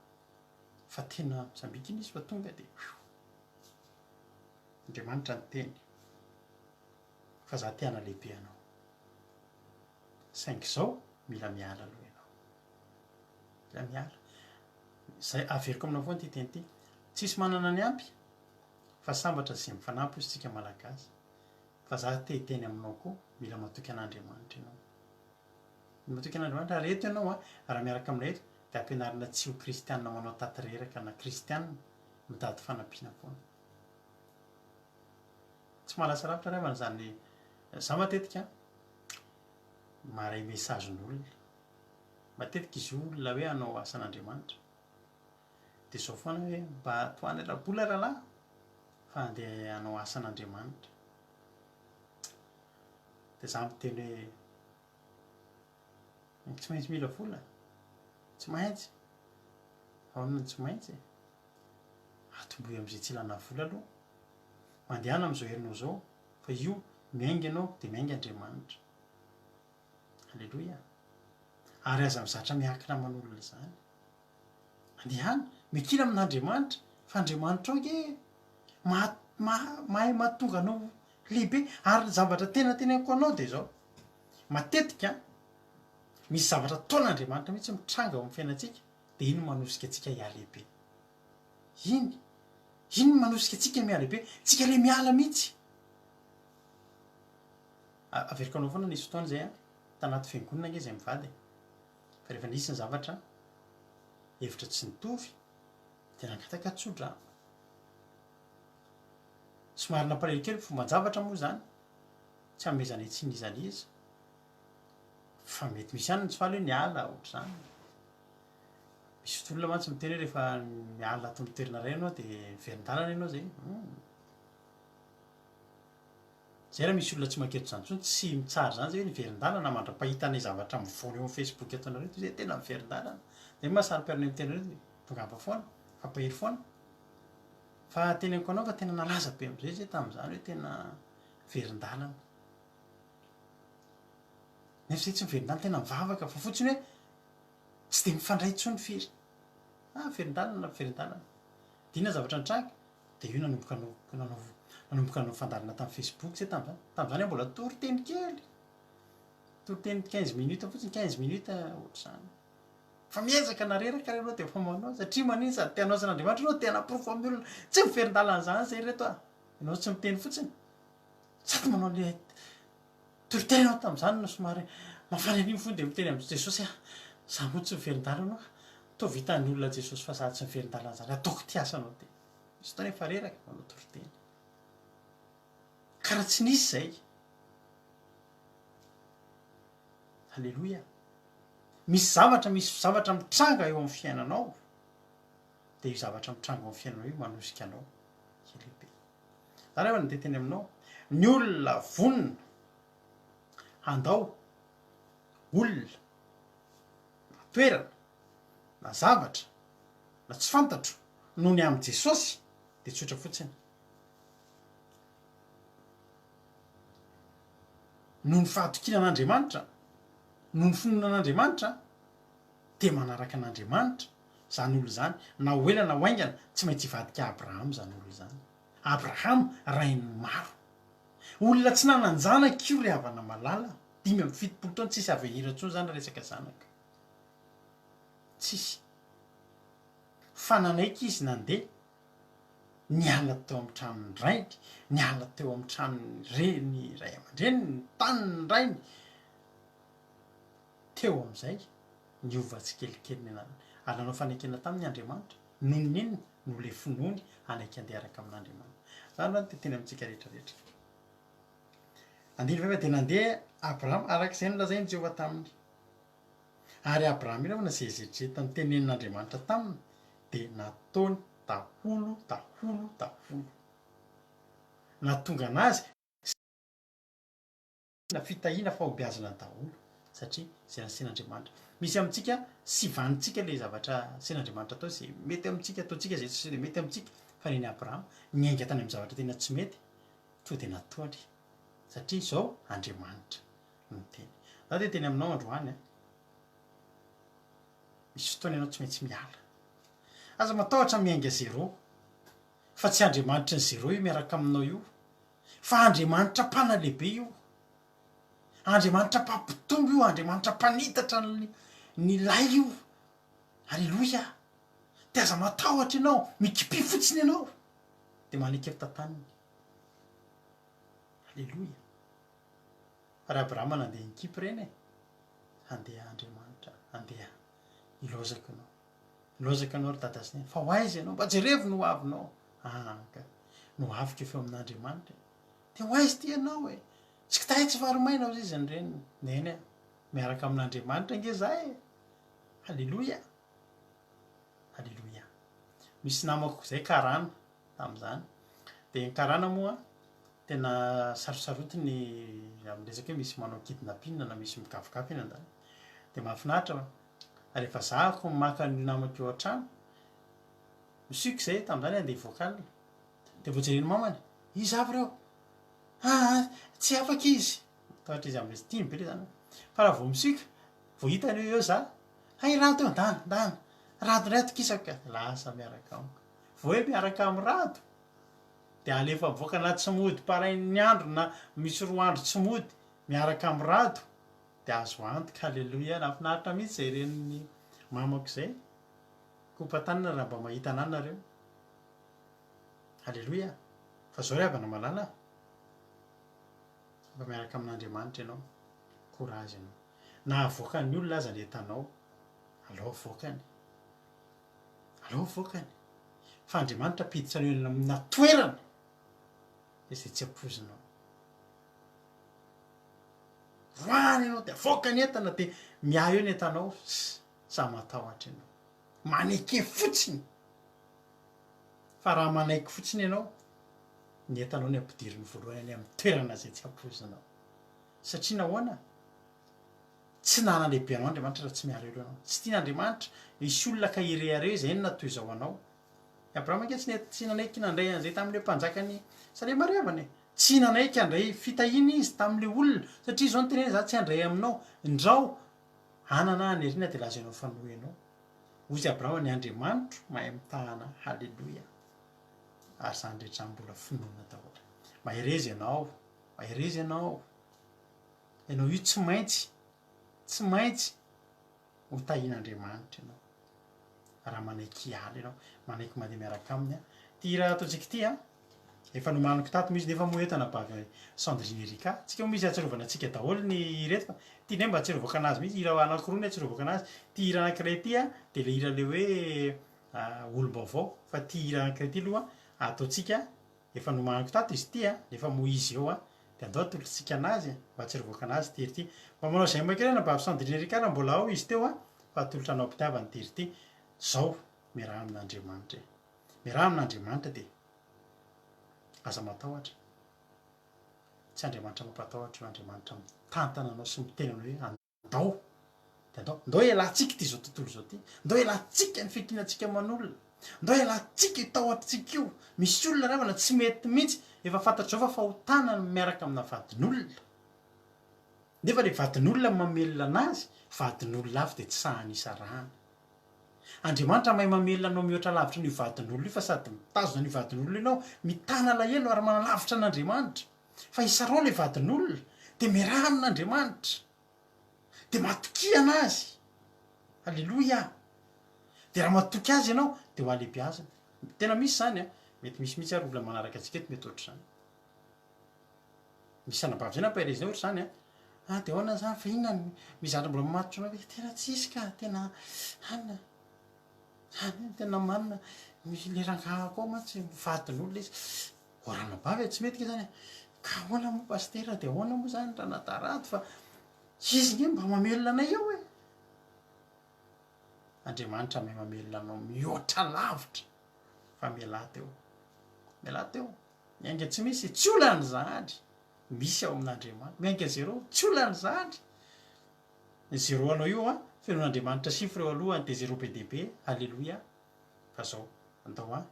Fa tena mitsambikina izy fa tonga dia Andriamanitra niteny fa za te hanalehibe anao. Saingy izao mila miala aloha ianao. Mila miala. Izay averiko aminao foana ity teny ity. Tsisy manana ny ampy fa sambatra izay mifanampy hozy tsika Malagasy. Fa za te hiteny aminao koa mila matoky an'Andriamanitra ianao. Mila matoky an'Andriamanitra ary eto ianao a, raha miaraka aminay eto dia ampianarina tsy ho kristianina manao taty reraka na kristianina mitady fanampiana foana. Tsy mahalasa lavitra ry havana izany za matetika maharay message-n'olona. Matetika izy io olona hoe hanao asan'Andriamanitra. Dia izao foana hoe mba tohano ara-bola rahalahy fa handeha hanao asan'Andriamanitra. Dia za miteny hoe tsy maintsy mila vola, tsy maintsy. Ahoana no tsy maintsy e? Atombohy amin'izay tsy ilana vola aloha. Mandehana amin'izao herinao izao fa io miainga ianao dia miainga Andriamanitra. Aleloia. Ary aza mizatra miankina aman'olona izany. Andehana, miankina amin'Andriamanitra, fa Andriamanitra ao ange maha- maha- mahay mahatonga anao lehibe. Ary ny zavatra tena teneniko anao dia izao, matetika misy zavatra ataon'Andriamanitra mihitsy mitranga ao amin'ny fiainantsika, dia iny no manosika antsika hihalehibe. Iny, iny no manosika antsika mihalehibe, tsika ilay miala mihitsy. Averiko anao foana nisy fotoana izay an, tanaty fiangonana ange izay mivady e, fa rehefa nisy ny zavatra, hevitra tsy nitovy, dia nangataka tso-drano. Somary nampalahelo kely ny fomban-javatra moa izany, tsy hanomezana tsiny iza n'iza, fa mety misy ihany ny tsy faly hoe niala ohatr'izany. Misy olona mantsy miteny hoe rehefa miala ato amin'ny toerana iray ianao dia miverin-dalana ianao izay. Hum. Zay raha misy olona tsy manketo izany intsony, tsy mitsara izany zay hoe niverin-dalana mandra-pahita an'ilay zavatra mivoana eo amin'ny Facebook eto anareo toy izay tena miverin-dalana. Zay maha saro-piaro anay miteny anareo dia tongava foana, fampahery foana. Fa teneniko anao fa tena nalaza be amin'izay zay tamin'izany hoe tena miverin-dalana. Nefa zay tsy miverin-dalana, tena mivavaka fa fotsiny hoe tsy dia mifandray intsony firy. Ah, miverin-dalana, miverin-dalana. Dia inona zavatra nitranga? Dia io nanomboka nanao nanomboka nanao fandaharana tamin'ny Facebook zay tamin'izany. Tamin'izany aho mbola toriteny kely. Toriteny quinze minutes fotsiny, quinze minutes ohatr'izany. Fa miezaka na reraka ary ianao dia efa manao satria manino sady te hanao asan'Andriamanitra ianao te hanaporofo amin'ny olona. Tsy miverin-dalana izany zay reto a. Ianao tsy miteny fotsiny. Sady manao le toriteny aho tamin'izany no somary mafana ery ny fony dia miteny amin'i Jesosy aho, za moa tsy miverin-dalana aho. Toa vitan'ny olona Jesosy fa za tsy miverin-dalana izany, ataoko ity asanao ity. Misy fotoana efa reraka manao toriteny. Ka raha tsy nisy izay. Aleloia. Misy zavatra, misy zavatra mitranga eo amin'ny fiainanao. Dia io zavatra mitranga eo amin'ny fiainanao io manosika anao hilehibe. Za rehefa ndeha teny aminao, ny olona vonona handao olona na toerana na zavatra na tsy fantatro noho ny amin'i Jesosy dia tsotra fotsiny. Noho ny fahatokiana an'Andriamanitra, noho ny finoana an'Andriamanitra, dia manaraka an'Andriamanitra izany olona izany, na ho ela na ho haingana, tsy maintsy hivadika Abrahama izany olona izany. Abrahama, rain'ny maro. Olona tsy nanan-janaka io ry havana malala, 75 taona, tsisy avenir intsony izany raha resaka zanaka. Tsisy. Fa nanaiky izy nandeha, niala teo amin'ny tranon'ny rainy, niala teo amin'ny tranon'ny reny ray aman-dreniny, ny tanin'ny rainy. Teo amin'izay, niova tsikelikely ny anarany. Ary nanao fanekena taminy Andriamanitra. Noho ny inona? Noho ilay finoany hanaiky handeha hiaraka amin'Andriamanitra. Izany izany no teny amintsika rehetra rehetra. Andininy fahaefatra, Dia nandeha Abrahama araka izay nolazain'i Jehovah taminy. Ary Abrahama io nahoana izay zetreta notenenin'Andriamanitra taminy dia nataony daholo daholo daholo. Nahatonga an'azy na fitahiana fahombiazana daholo satria izay nasian'Andriamanitra. Misy amintsika sivanintsika ilay zavatra asian'Andriamanitra atao izay mety amintsika ataontsika izay tsy mety amintsika fa neny Abrahama niainga tany amin'ny zavatra tena tsy mety tonga dia nataony satria izao Andriamanitra no niteny. Za dia teny aminao androany a, misy fotoana ianao tsy maintsy miala. Aza matahotra miainga zéro fa tsy Andriamanitry ny zéro io miaraka aminao io Fa Andriamanitra mpanalehibe io. Andriamanitra mpampitombo io, Andriamanitra mpanitatra ny ny lay io. Aleloia! Dia aza matahotra ianao, mikipia fotsiny ianao. Dia manaiky ho tantaniny. Aleloia! Fa ry Abrahama nandeha nikipy ireny e. Handeha Andriamanitra, handeha. Ilaozako ianao. Lozaka anao ry dada sy neny fa ho aiza ianao? Mba jerevo ny ho avinao. Aa ka ny ho aviko efa eo amin'Andriamanitra e. Dia ho aiza ity ianao e? Tsy kitay tsy vary maina hozy izy ny reniny. Neny a, miaraka amin'Andriamanitra ange za e. Haleloia. Haleloia. Misy namako izay karana tamin'izany. Dia ny karana moa tena sarosarotiny amin'ny resaka hoe misy manao kidnapping na misy migafigafy eny an-dalana. Dia mahafinaritra Rehefa zahako ny maka an'io namako io an-trano, misioka izay tamin'izany handeha vocal, dia vao jeren'ny mamany, iza avy ireo? Aa tsy afaka izy! Matahotra izy amin'ilay tiany be ilay zanany. Fa raha vao misioka, vao hitany hoe eo za, hay Rado eo, ndana, ndana, Rado indray atokisako ka! Lasa miaraka amiko. Vao hoe miaraka amin'i Rado, dia alefa mivoaka na tsy mody parain'ny andro na misy roa andro tsy mody, miaraka amin'i Rado, Dia azo antoka, Aleloia, nahafinaritra mihitsy izay ren'ny mamako izay, kopa-tanana raha mba mahita anah nareo, Aleloia, fa zao ry havana malala a, fa miaraka amin'Andriamanitra ianao, courage ianao, na avoakan'ny olona aza ny entanao, alao avoakany, alao avoakany, fa Andriamanitra hampiditra anao eny amina toerana izay tsy ampoizinao. Roahana ianao dia avoaka ny entana dia miahy eo ny entanao sa matahotra ianao. Maneke fotsiny fa raha manaiky fotsiny ianao ny entanao ny ampidiriny voalohany any amin'ny toerana izay tsy ampoizinao. Satria nahoana? Tsy nanalehibe anao Andriamanitra raha tsy miareo ianao. Tsy tian'Andriamanitra hisy olona ka hirehareha izay inona toy izao anao. I Abrahama ange tsy nety tsy nanaiky nandray an'izay tamin'ilay mpanjakan'i Salema ry havana e. Tsy nanaiky handray fitahiana izy tamin'ilay olona, satria izao no teneniny, Izaho tsy handray aminao, ndrao hanana aho any aoriana dia lazainao fa noho ianao. Hoy izy Abrahama, Ny Andriamanitro mahay mitahana ahy. Haleloia. Ary izany rehetra izany mbola finoana daholo. Mahereza ianao, mahereza ianao. Ianao io tsy maintsy, tsy maintsy ho tahian'Andriamanitra ianao. Raha manaiky hiala ianao, manaiky mandeha miaraka aminy. Ity hira ataontsika ity an, efa nomaniko tato moa izy nefa moa eto anabavy Sandrine Erika. Tsika moa misy ahatsiarovana antsika daholo ny hira eto fa ity indray mba ahatsiarovako anazy mihitsy, hira anankiroa ny ahatsiarovako anazy. Ity hira anankiray ity an, dia ilay hira ilay hoe olom-baovao fa ity hira anankiray ity aloha ataontsika Efa nomaniko tato izy ity a, nefa moa izy eo a, dia andao atolotsika anazy e, mba atsirovako anazy ity ry ity. Mba manao j'aime kely anabavy Sandrine Ricard raha mbola ao izy teo a, fa atolotra anao am-pitiavana ity ry ity. Zao, miaraha amin'Andriamanitra e. Miaraha amin'Andriamanitra dia aza matahotra. Tsy Andriamanitra mampatahotra io, Andriamanitra mitantana anao sy miteny anao hoe Ndao, dia ndao, ndao hialantsika ity izao tontolo izao ity, ndao hialantsika ny fiankinantsika aman'olona, ndao hialantsika io tahotritsika io, misy olona ry havana tsy mety mihitsy, efa fantatrao fa fahotana ny miaraka amina vadin'olona, nefa le vadin'olona mamelona anazy, vadin'olona avy dia tsy sahany hisarahana. Andriamanitra mahay mamelona anao mihoatra lavitra an'io vadin'olona io fa sady mitazona an'io vadin'olona io ianao, mitana alahelo ary manalavitra an'Andriamanitra. Fa isarao le vadin'olona dia miaraha amin'Andriamanitra. Dia matokia an'Azy. Aleloia. Dia raha matoky Azy ianao dia ho alehibiazina. Tena misy izany an. Mety misy mihitsy ary olona manaraka antsika eto mety ohatr'izany. Misy anabavy izay nampaherezina ohatr'izany an. Ah dia ahoana izany fa inona no misy zavatra mbola mamatotra anao ve? Tena tsisy ka, tena anona, zany hoe tena marina, misy le rangahy koa mantsy mivadin'olona izy, ô ranabavy e, tsy mety nge zany e, ka ahoana moa pasitera dia ahoana moa zany ranadahy Rado fa izy nge mba mamelona anay eo e! Andriamanitra mahay mamelona anao mihoatra lavitra fa mialà teo, mialà teo, miainga tsy misy, tsy olana izany. Misy ao amin'Andriamanitra. Miainga zéro, tsy olana izany. Ny zéro anao io an, fenoin'Andriamanitra chiffre eo alohany dia zéro be dia be, Alléluia. Fa zao, andao an,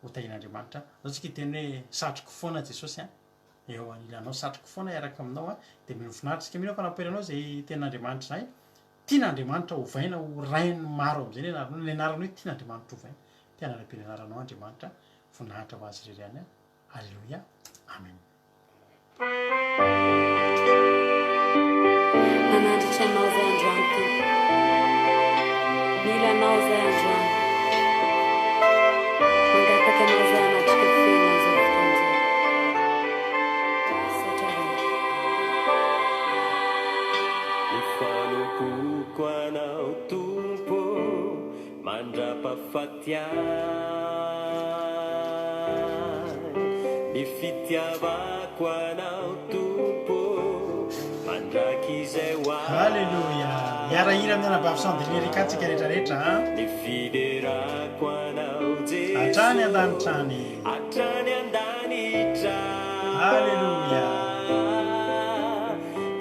ho tahian'Andriamanitra. Andao tsika hiteny hoe satriko foana Jesosy an, eo anilanao, satriko foana hiaraka aminao an, dia mino finaritra isika, mino aho fa nampoery anao izay tenin'Andriamanitra izay. Tian'Andriamanitra hovaina ho rain'ny maro amin'izay ny anaranao, ny anaranao io tian'Andriamanitra hovaina. Te hanala-be ny anaranao Andriamanitra, voninahitra ho Azy irery ihany an. Alléluia. Amen. Manandratra Anao izay androany Tompo. Mila Anao izay androany. Mangataka Anao izay hanatrika feno an'izao fotoana izao. Misaotra Ray. Ny fanompoako Anao Tompo Mandrapafaty ahy ny fitiavako anao Tompo mandrakizay ho ahy. Haleloia! Hiara-hira amin'ny anabavy Sandrine Erika tsika rehetra rehetra an! Ny fiderako anao Jeso. Hatrany an-danitra any. Hatrany an-danitra. Haleloia!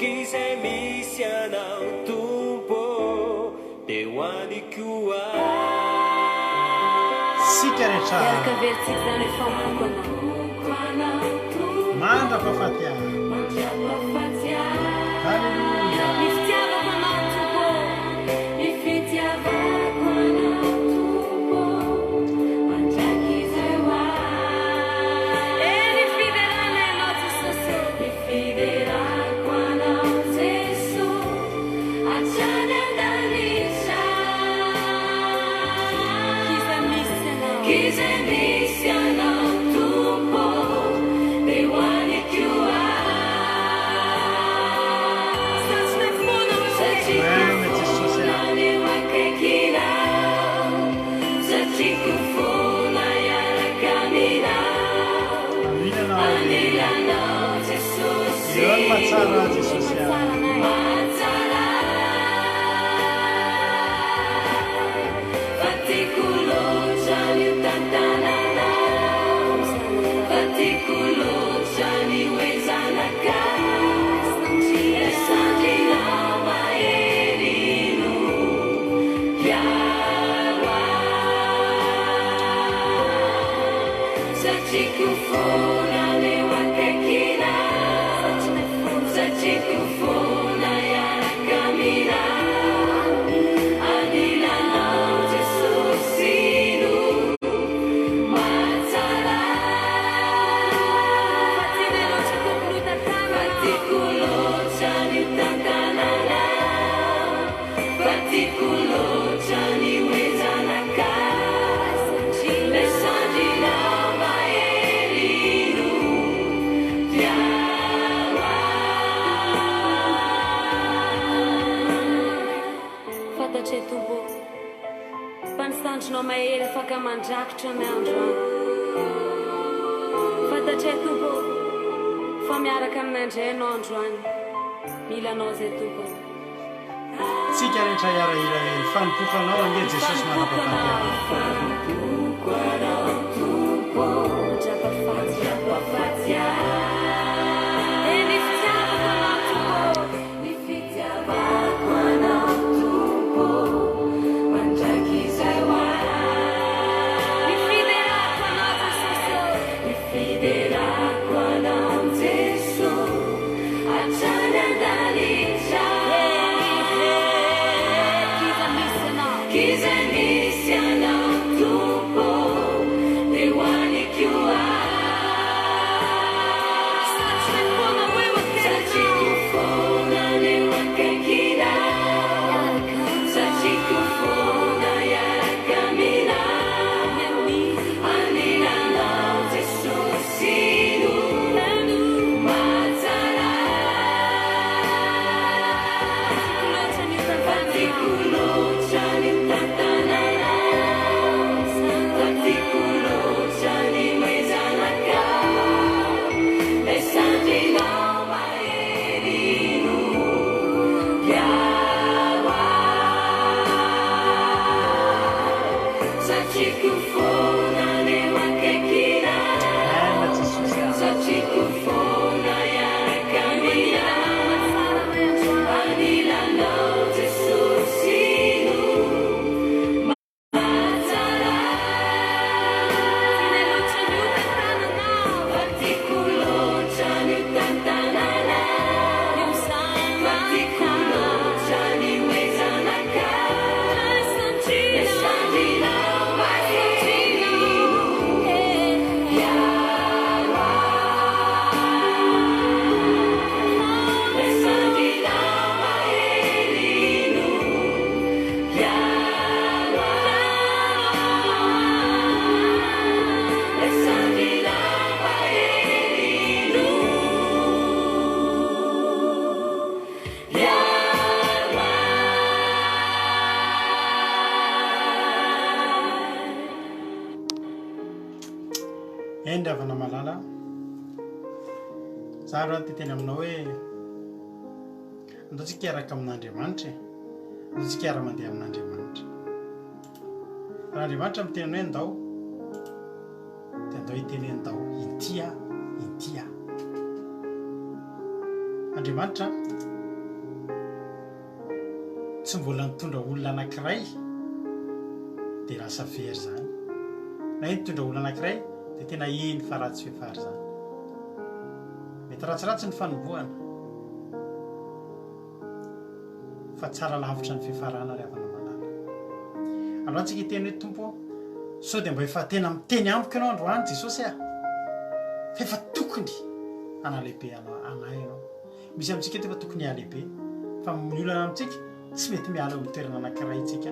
K'izay misy anao Tompo. Dia ho any koa. Tsika rehetra. Hiaraka averintsika izany hoe fanompoako anao. Mandra-pahafaty ahy. Haleloia. Ny fitiavako anao Tompo ô. Ny fitiavako anao Tompo ô. Mandrakizay ho ahy. E ny fiderana anao Jesosy ô. Ny fiderako anao Jeso. Hatrany an-danitra. K'izay misy anao. K'izay misy anao Tompo dia ho any koa. Satrinay foana ho Amen Jesosy a. Satriko foana ny ho akaikinao. Satriko foana hiaraka aminao. Anilanao. Anilanao Jesosy. Ireo no mahatsara Jesosy a. Mahatsara Fa tiako loatra ny ho tantananao Fa tiako loatra ny hoe zanakao Ilay sandrinao mahery no hiaro ahy Satriko foana ny ho akaikinao Satriko foana hiaraka aminao Anilanao Jesosy no mahatsara Fa tiako loatra ny tantananao Fa tiako loatra ny hoe zanakao Ilay sandrinao mahery no mpiaro ahy. Fantatray Tompo ô, fa ny sandrinao mahery afaka mandrakotra anay androany. Fantatray Tompo ô, fa miaraka aminay indray Ianao androany. Mila Anao izay Tompo ô. Tsika rehetra hiara-hira hoe ny fanompoako anao ange Jesosy manam-pahafaty ahy. Fanompoako anao Tompo mandra-pahafaty ahy. Ny fitiavako anao Tompo. Ny fitiavako anao Tompo mandrakizay ho ahy. Ny fiderako anao Jesosy ô. Ny fiderako anao Jeso hatrany an-danitra. K'izay misy anao Tompo dia ho any koa. Satriko foana ny eo akaikinao, satriko foana hiaraka aminao, anilanao Jesosy no mahatsara. Satriko foana ny ho akaikinao. Amen Jesosy a. Satriko foana hiaraka aminao. Anilanao Jesosy no mahatsara. Fa tiako loatra ny ho tantananao. Fa tiako loatra ny hoe zanakao. Ilay sandrinao mahery no hiaro ahy. Ilay sandrinao mahery no hiaro ahy. Ilay sandrinao mahery no hiaro ahy. Eny ry havana malala a. Za aloha te hiteny aminao hoe andao tsika hiaraka amin'Andriamanitra e. Andao tsika hiara-mandeha amin'Andriamanitra. Raha Andriamanitra miteny hoe ndao, dia andao hiteny hoe ndao, inty aho, inty aho. Andriamanitra tsy mbola nitondra olona anankiray dia lasa very izany. Na hoe nitondra olona anankiray dia tena eny fa ratsy fiafara izany. Mety ratsiratsy ny fanombohana fa tsara lavitra ny fiafarana ry havana malala. Androany tsika hiteny hoe Tompo ô, sao dia mba efa tena miteny amiko ianao androany Jesosy ah, fa efa tokony hanalehibe anah ianao. Misy amintsika eto efa tokony hihalehibe fa ny olana amintsika tsy mety miala eo amin'ny toerana anankiray tsika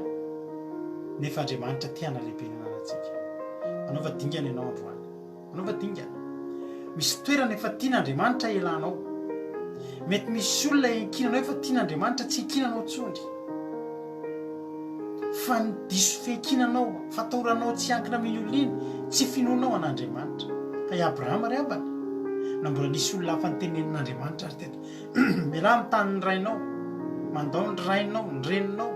nefa Andriamanitra te hanalehibe ny anarantsika. Manaova dingana ianao androany. Manaova dingana. Misy toerana efa tian'Andriamanitra hialanao. Mety misy olona iankinanao efa tian'Andriamanitra tsy iankinanao intsony. Fa ny diso fiankinanao, fatahoranao tsy hiankina amin'iny olona iny, tsy finoanao an'Andriamanitra. Fa i Abrahama ry havana, na mbola nisy olona hafa nitenenin'Andriamanitra ary teto, Mialà amin'ny tanin'ny rainao, mandao ny rainao, ny reninao.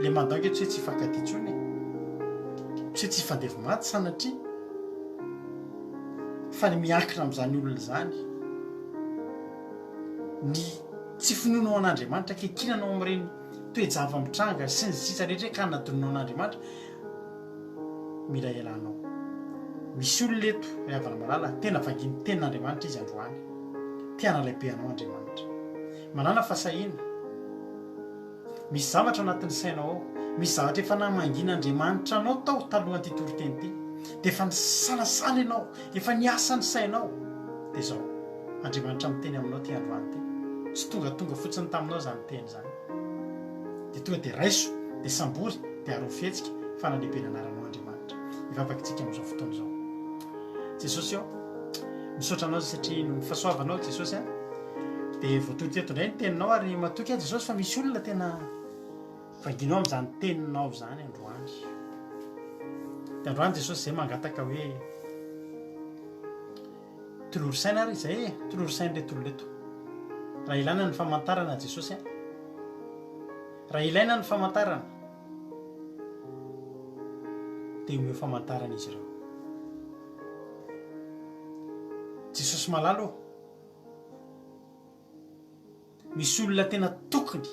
Ilay mandao ange tsy hoe tsy hifankatia intsony e. Tsy hoe tsy hifandevo maty sanatria. Fa ny miankina amin'izany olona izany, ny tsy finoanao an'Andriamanitra, ankehikinanao amin'ireny toe-java-mitranga sy ny sisa rehetra hoe ka hanadinonao an'Andriamanitra, mila ialànao. Misy olona eto, ry havana malala, tena vangin'ny tenin'Andriamanitra izy androany. Te hanalehibe anao Andriamanitra. Manàna fahasahiana. Misy zavatra ao anatin'ny sainao ao. Misy zavatra efa namangian'Andriamanitra anao tao talohan'ity toriteny ity. Dia efa nisalasala ianao, efa niasa ny sainao. Dia izao, Andriamanitra miteny aminao ity androany ity. Tsy tongatonga fotsiny taminao izany teny izany. Dia tonga dia raiso, dia sambory, dia arovy fihetsika fa nalehibe ny anaranao Andriamanitra. Hivavaka isika amin'izao fotoana izao. Jesosy ô, misaotra anao satria noho ny fahasoavanao Jesosy a, dia voatory teto indray ny teninao ary matoky aho Jesosy fa misy olona tena vanginao amin'izany teninao izany androany. Dia androany Jesosy izay mangataka hoe tolory saina ary izay e, tolory saina ireto olona ireto. Raha ilaina ny famantarana Jesosy a, raha ilaina ny famantarana dia omeo famantarana izy ireo. Jesosy malala ô, Misy olona tena tokony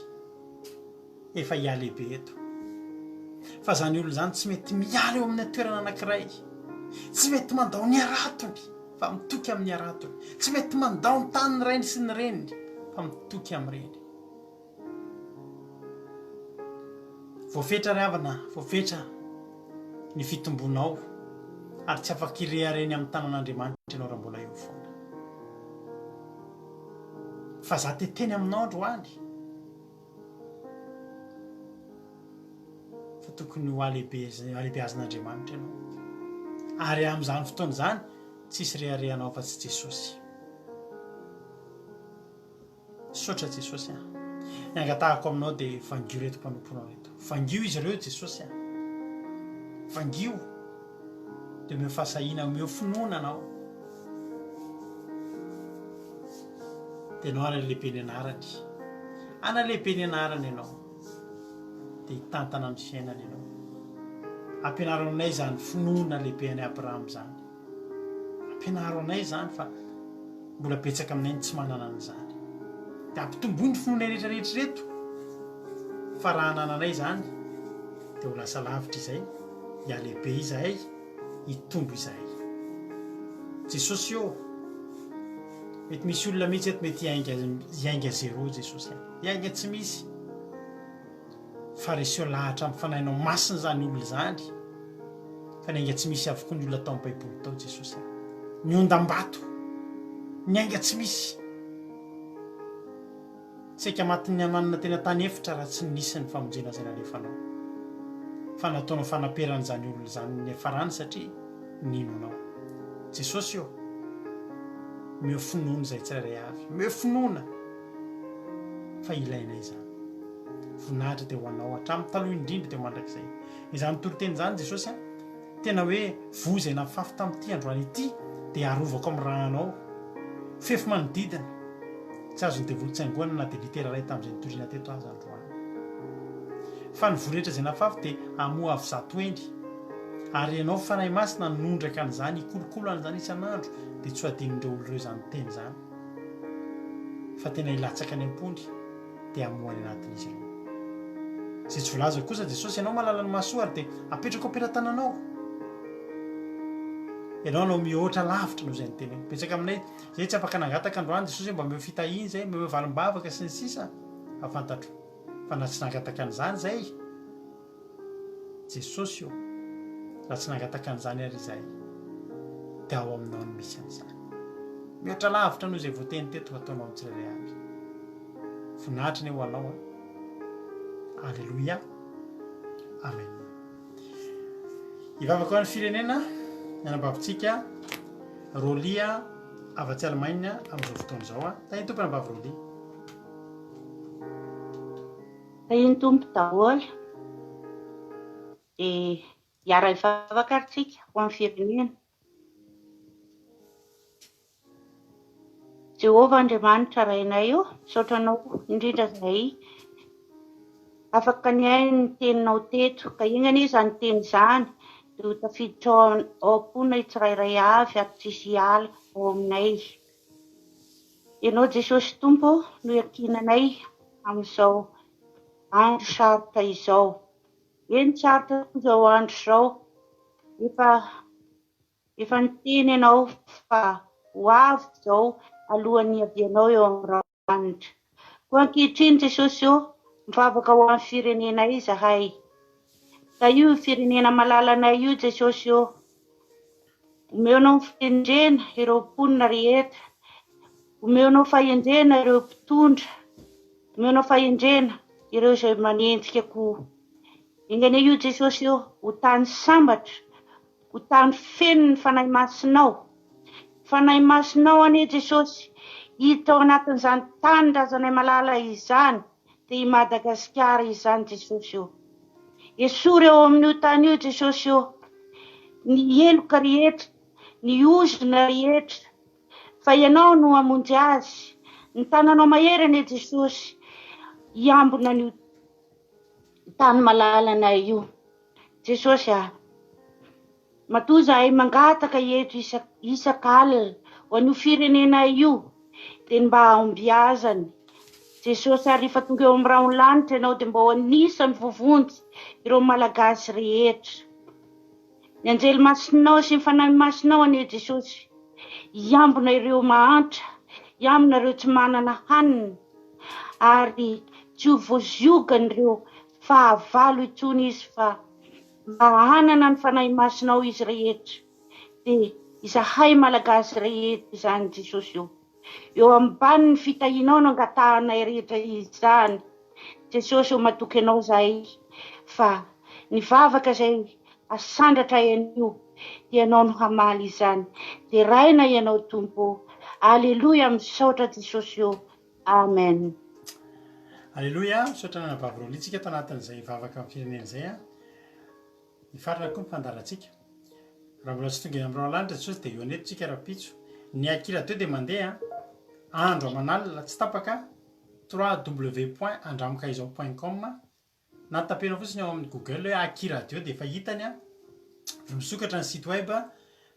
efa hihalehibe eto. Fa izany olona izany tsy mety miala eo amina toerana anankiray. Tsy mety mandao ny haratony fa mitoky amin'ny haratony. Tsy mety mandao ny tanin'ny rainy sy ny reniny fa mitoky amin'ireny. Voafetra ry havana, voafetra ny fitombonao ary tsy afaka hirehareny amin'ny tanan'Andriamanitra ianao raha mbola eo foana. Fa za te teny aminao androany fa tokony ho alehibeazin'Andriamanitra ianao. Ary amin'izany fotoana izany tsisy reharehanao afa-tsy Jesosy. Misaotra Jesosy a. Ny angatahako aminao dia vangio ireto mpanomponao ireto. Vangio izy ireo Jesosy a. Vangio. Dia omeo fahasahiana, omeo finoana anao. Dia ianao hanalehibe ny anarany. Hanalehibe ny anarany ianao. Dia hitantana ny fiainany ianao. Ampianaro anay izany finoana lehibe an'i Abrahama izany. Ampianaro anay izany fa mbola betsaka aminay ny tsy manana an'izany. Dia ampitomboy ny finoanay rehetra rehetra ireto fa raha anananay izany dia ho lasa lavitra izay, hihalehibe izahay, hitombo izahay. Jesosy ô, mety misy olona mihitsy eto mety hiainga hiainga zéro Jesosy a. Hiainga tsy misy. Fa reseo lahatra amin'ny fanahinao masina izany olona izany. Fa niainga tsy misy avokoa ny olona tao amin'ny Baiboly tao Jesosy a. Ny ondam-bato. Niainga tsy misy. Saika matin'ny hanoanana teny an-tany efitra raha tsy nisy ny famonjena izay nalefanao. Fa nataonao fanaperana izany olona izany niafarany satria nino anao. Jesosy ô! Omeo finoana izay tsirairay avy. Omeo finoana fa ilainay izany. Voninahitra dia ho anao hatramin'ny taloha indrindra dia ho mandrakizay. Izany toriteny izany Jesosy a! Tena hoe voa izay nafafy tamin'ity androany ity dia arovako amin'ny rànao. Fefy manodidina. Tsy azon'ny devoly tsaingohana na dia litera iray tamin'izay nitoriana teto aza androany. Fa ny voa rehetra izay nafafy dia hamoa avo zato hendry. Ary ianao Fanahy Masina hanondraka an'izany, hikolokolo an'izany isan'andro dia tsy ho adinon'ireo olona ireo izany teny izany. Fa tena hilatsaka any am-pony. dia hamoha any anatin'izy ireo. Izay tsy voalaza kosa Jesosy, Ianao mahalala ny mahasoa ary dia apetrako am-pelatananao. Ianao no mihoatra lavitra noho izay niteneniko. Betsaka aminay izay tsy afaka nangataka androany Jesosy hoe mba omeo fitahiana izay, omeo valim-bavaka sy ny sisa fa fantatro fa na tsy nangataka an'izany izay Jesosy ô, raha tsy nangataka an'izany ary izahay, dia ao aminao no misy an'izany. Mihoatra lavitra noho izay voateny teto ho ataonao amin'ny tsirairay avy. Voninahitra anie ho anao an. Aleloia. Amen. Hivavaka ho an'ny firenena ny anabavintsika Rolia avy atsy Allemagne amin'izao fotoana izao an. Tahin'ny Tompo anabavy Rolia. Tahin'ny Tompo daholo. Dia hiara-hivavaka ary tsika ho an'ny firenena. Jehovah Andriamanitra Rainay ô, misaotra Anao indrindra izahay afaka nihaino ny teninao teto. Ka enga anie izany teny izany dia ho tafiditra ao am-ponay tsirairay avy ary tsisy hiala ao aminay. Ianao Jesosy Tompo no iankinanay amin'izao andro sarotra izao. Eny sarotra tokoa izao andro izao. Efa efa niteny ianao fa ho avy izao alohan'ny hiavianao eo amin'ny lanitra. Koa ankehitriny Jesosy ô, mivavaka ho an'ny firenenay izahay. Tahio io firenena malalanay io Jesosy ô. Omeonao fahendrena ireo mponina rehetra. Omeonao fahendrena ireo mpitondra. Omeonao fahendrena ireo izay manenjika koa. Enga anie io Jesosy ô, ho tany sambatra, ho tany feno ny Fanahy Masinao. Fanahy Masinao anie Jesosy hiditra ao anatin'izany tanindrazanay malala izany, dia i Madagasikara izany Jesosy ô. Esory eo amin'io tany io Jesosy ô, ny heloka rehetra, ny ozona rehetra, fa Ianao no hamonjy azy. Ny tananao mahery anie Jesosy hiambina an'io tany malalanay io. Jesosy a! Matoa izahay mangataka eto isaka alina ho an'io firenenay io dia ny mba hahombiazany. Jesosy ary rehefa tonga eo amin'ny rahon'ny lanitra ianao dia mba ho anisan'ny voavonjy ireo Malagasy rehetra. Ny anjely masinao sy ny fanahy masinao anie Jesosy hiambina ireo mahantra, hiambina ireo tsy manana hanina ary tsy ho voaziogan'ireo fahavalo intsony izy fa Mba hanana ny Fanahy Masinao izy rehetra dia izahay Malagasy rehetra izany Jesosy o! Eo ambanin'ny fitahianao no angatahanay rehetra izany Jesosy o matoky Anao izahay fa ny vavaka izay asandratray anio dia Ianao no hamaly izany deraina Ianao Tompo o! Aleloia misaotra Jesosy o! Amen. Aleloia, misaotra anabavy Rolly tsika tao anatin'izay vavaka amin'ny firenena izay a. Hifarana koa ny fandaharantsika. Raha mbola tsy tonga eny amin'ny rahona lanitra Jesosy dia eo aneto tsika rahampitso. Ny Akira teo dia mandeha andro aman'alina tsy tapaka www.andramokaizao.com Na tapeno fotsiny ao amin'ny google hoe Aki radio dia efa hitany an! Misokatra ny site web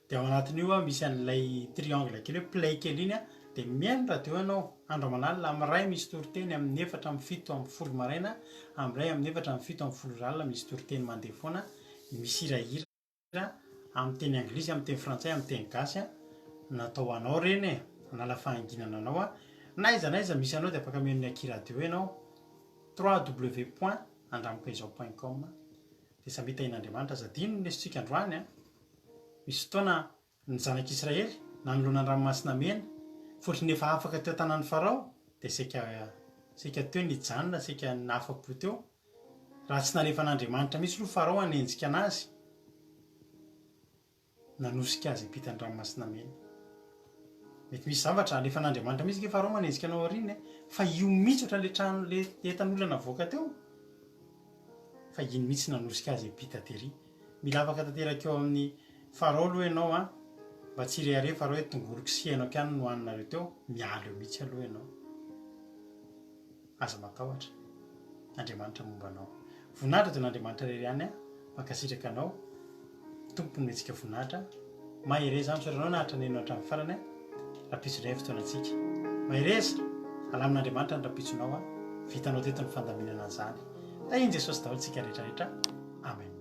dia ao anatin'io misy an'ilay triangle kely hoe play kely iny dia mihaino radio ianao andro aman'alina, amin'ny iray misy toriteny, amin'ny efatra, amin'ny fito, amin'ny folo maraina, amin'ny iray, amin'ny efatra, amin'ny fito, amin'ny folo ora alina misy toriteny mandeha foana, misy hirahira amin'ny teny anglisy, amin'ny teny frantsay, amin'ny teny gasy natao ho anao ireny e, hanala fahanginana anao na aiza na aiza misy anao dia afaka mihaino ny Akia Radio ianao, www point andramokaizao point com. Dia samia tahin'Andriamanitra. Aza adino ny lesontsika androany an! Misy fotoana ny zanak'Israely nanoloana ny ranomasina mena, fotry ny efa afaka teo an-tanan'i Farao, dia saika saika teo nijanona, saika nahafa-po teo. Raha tsy nalefan'Andriamanitra mihitsy aloha Farao hanenjika anazy. Nanosika azy hiampita ny Ranomasina Mena. Mety misy zavatra alefan'Andriamanitra mihitsy ange Farao manenjika anao aoriana e! Fa io mihitsy ohatran'ilay trano ilay entan'olona navoaka teo. Fa iny mihitsy nanosika azy hiampita tery. Mila afaka tanteraka eo amin'ny Farao aloha ianao an! Mba tsy hirehareha Farao hoe tongoloko sy henako ihany no nohaninareo teo, miala eo mihitsy aloha ianao. Aza matahotra. Andriamanitra momba anao. Voninahitra dia an'Andriamanitra irery ihany an. Mankasitraka anao. Tompo nomentsika voninahitra. Mahereza misaotra anao naharitra neno hatramin'ny farany an. Rahampitso indray ny fotoanantsika. Mahereza! Alamin'Andriamanitra ny rahampitsonao an. Vitanao teto ny fandaminana an'izany. Tahin'i Jesosy daholo tsika rehetra rehetra. Amen.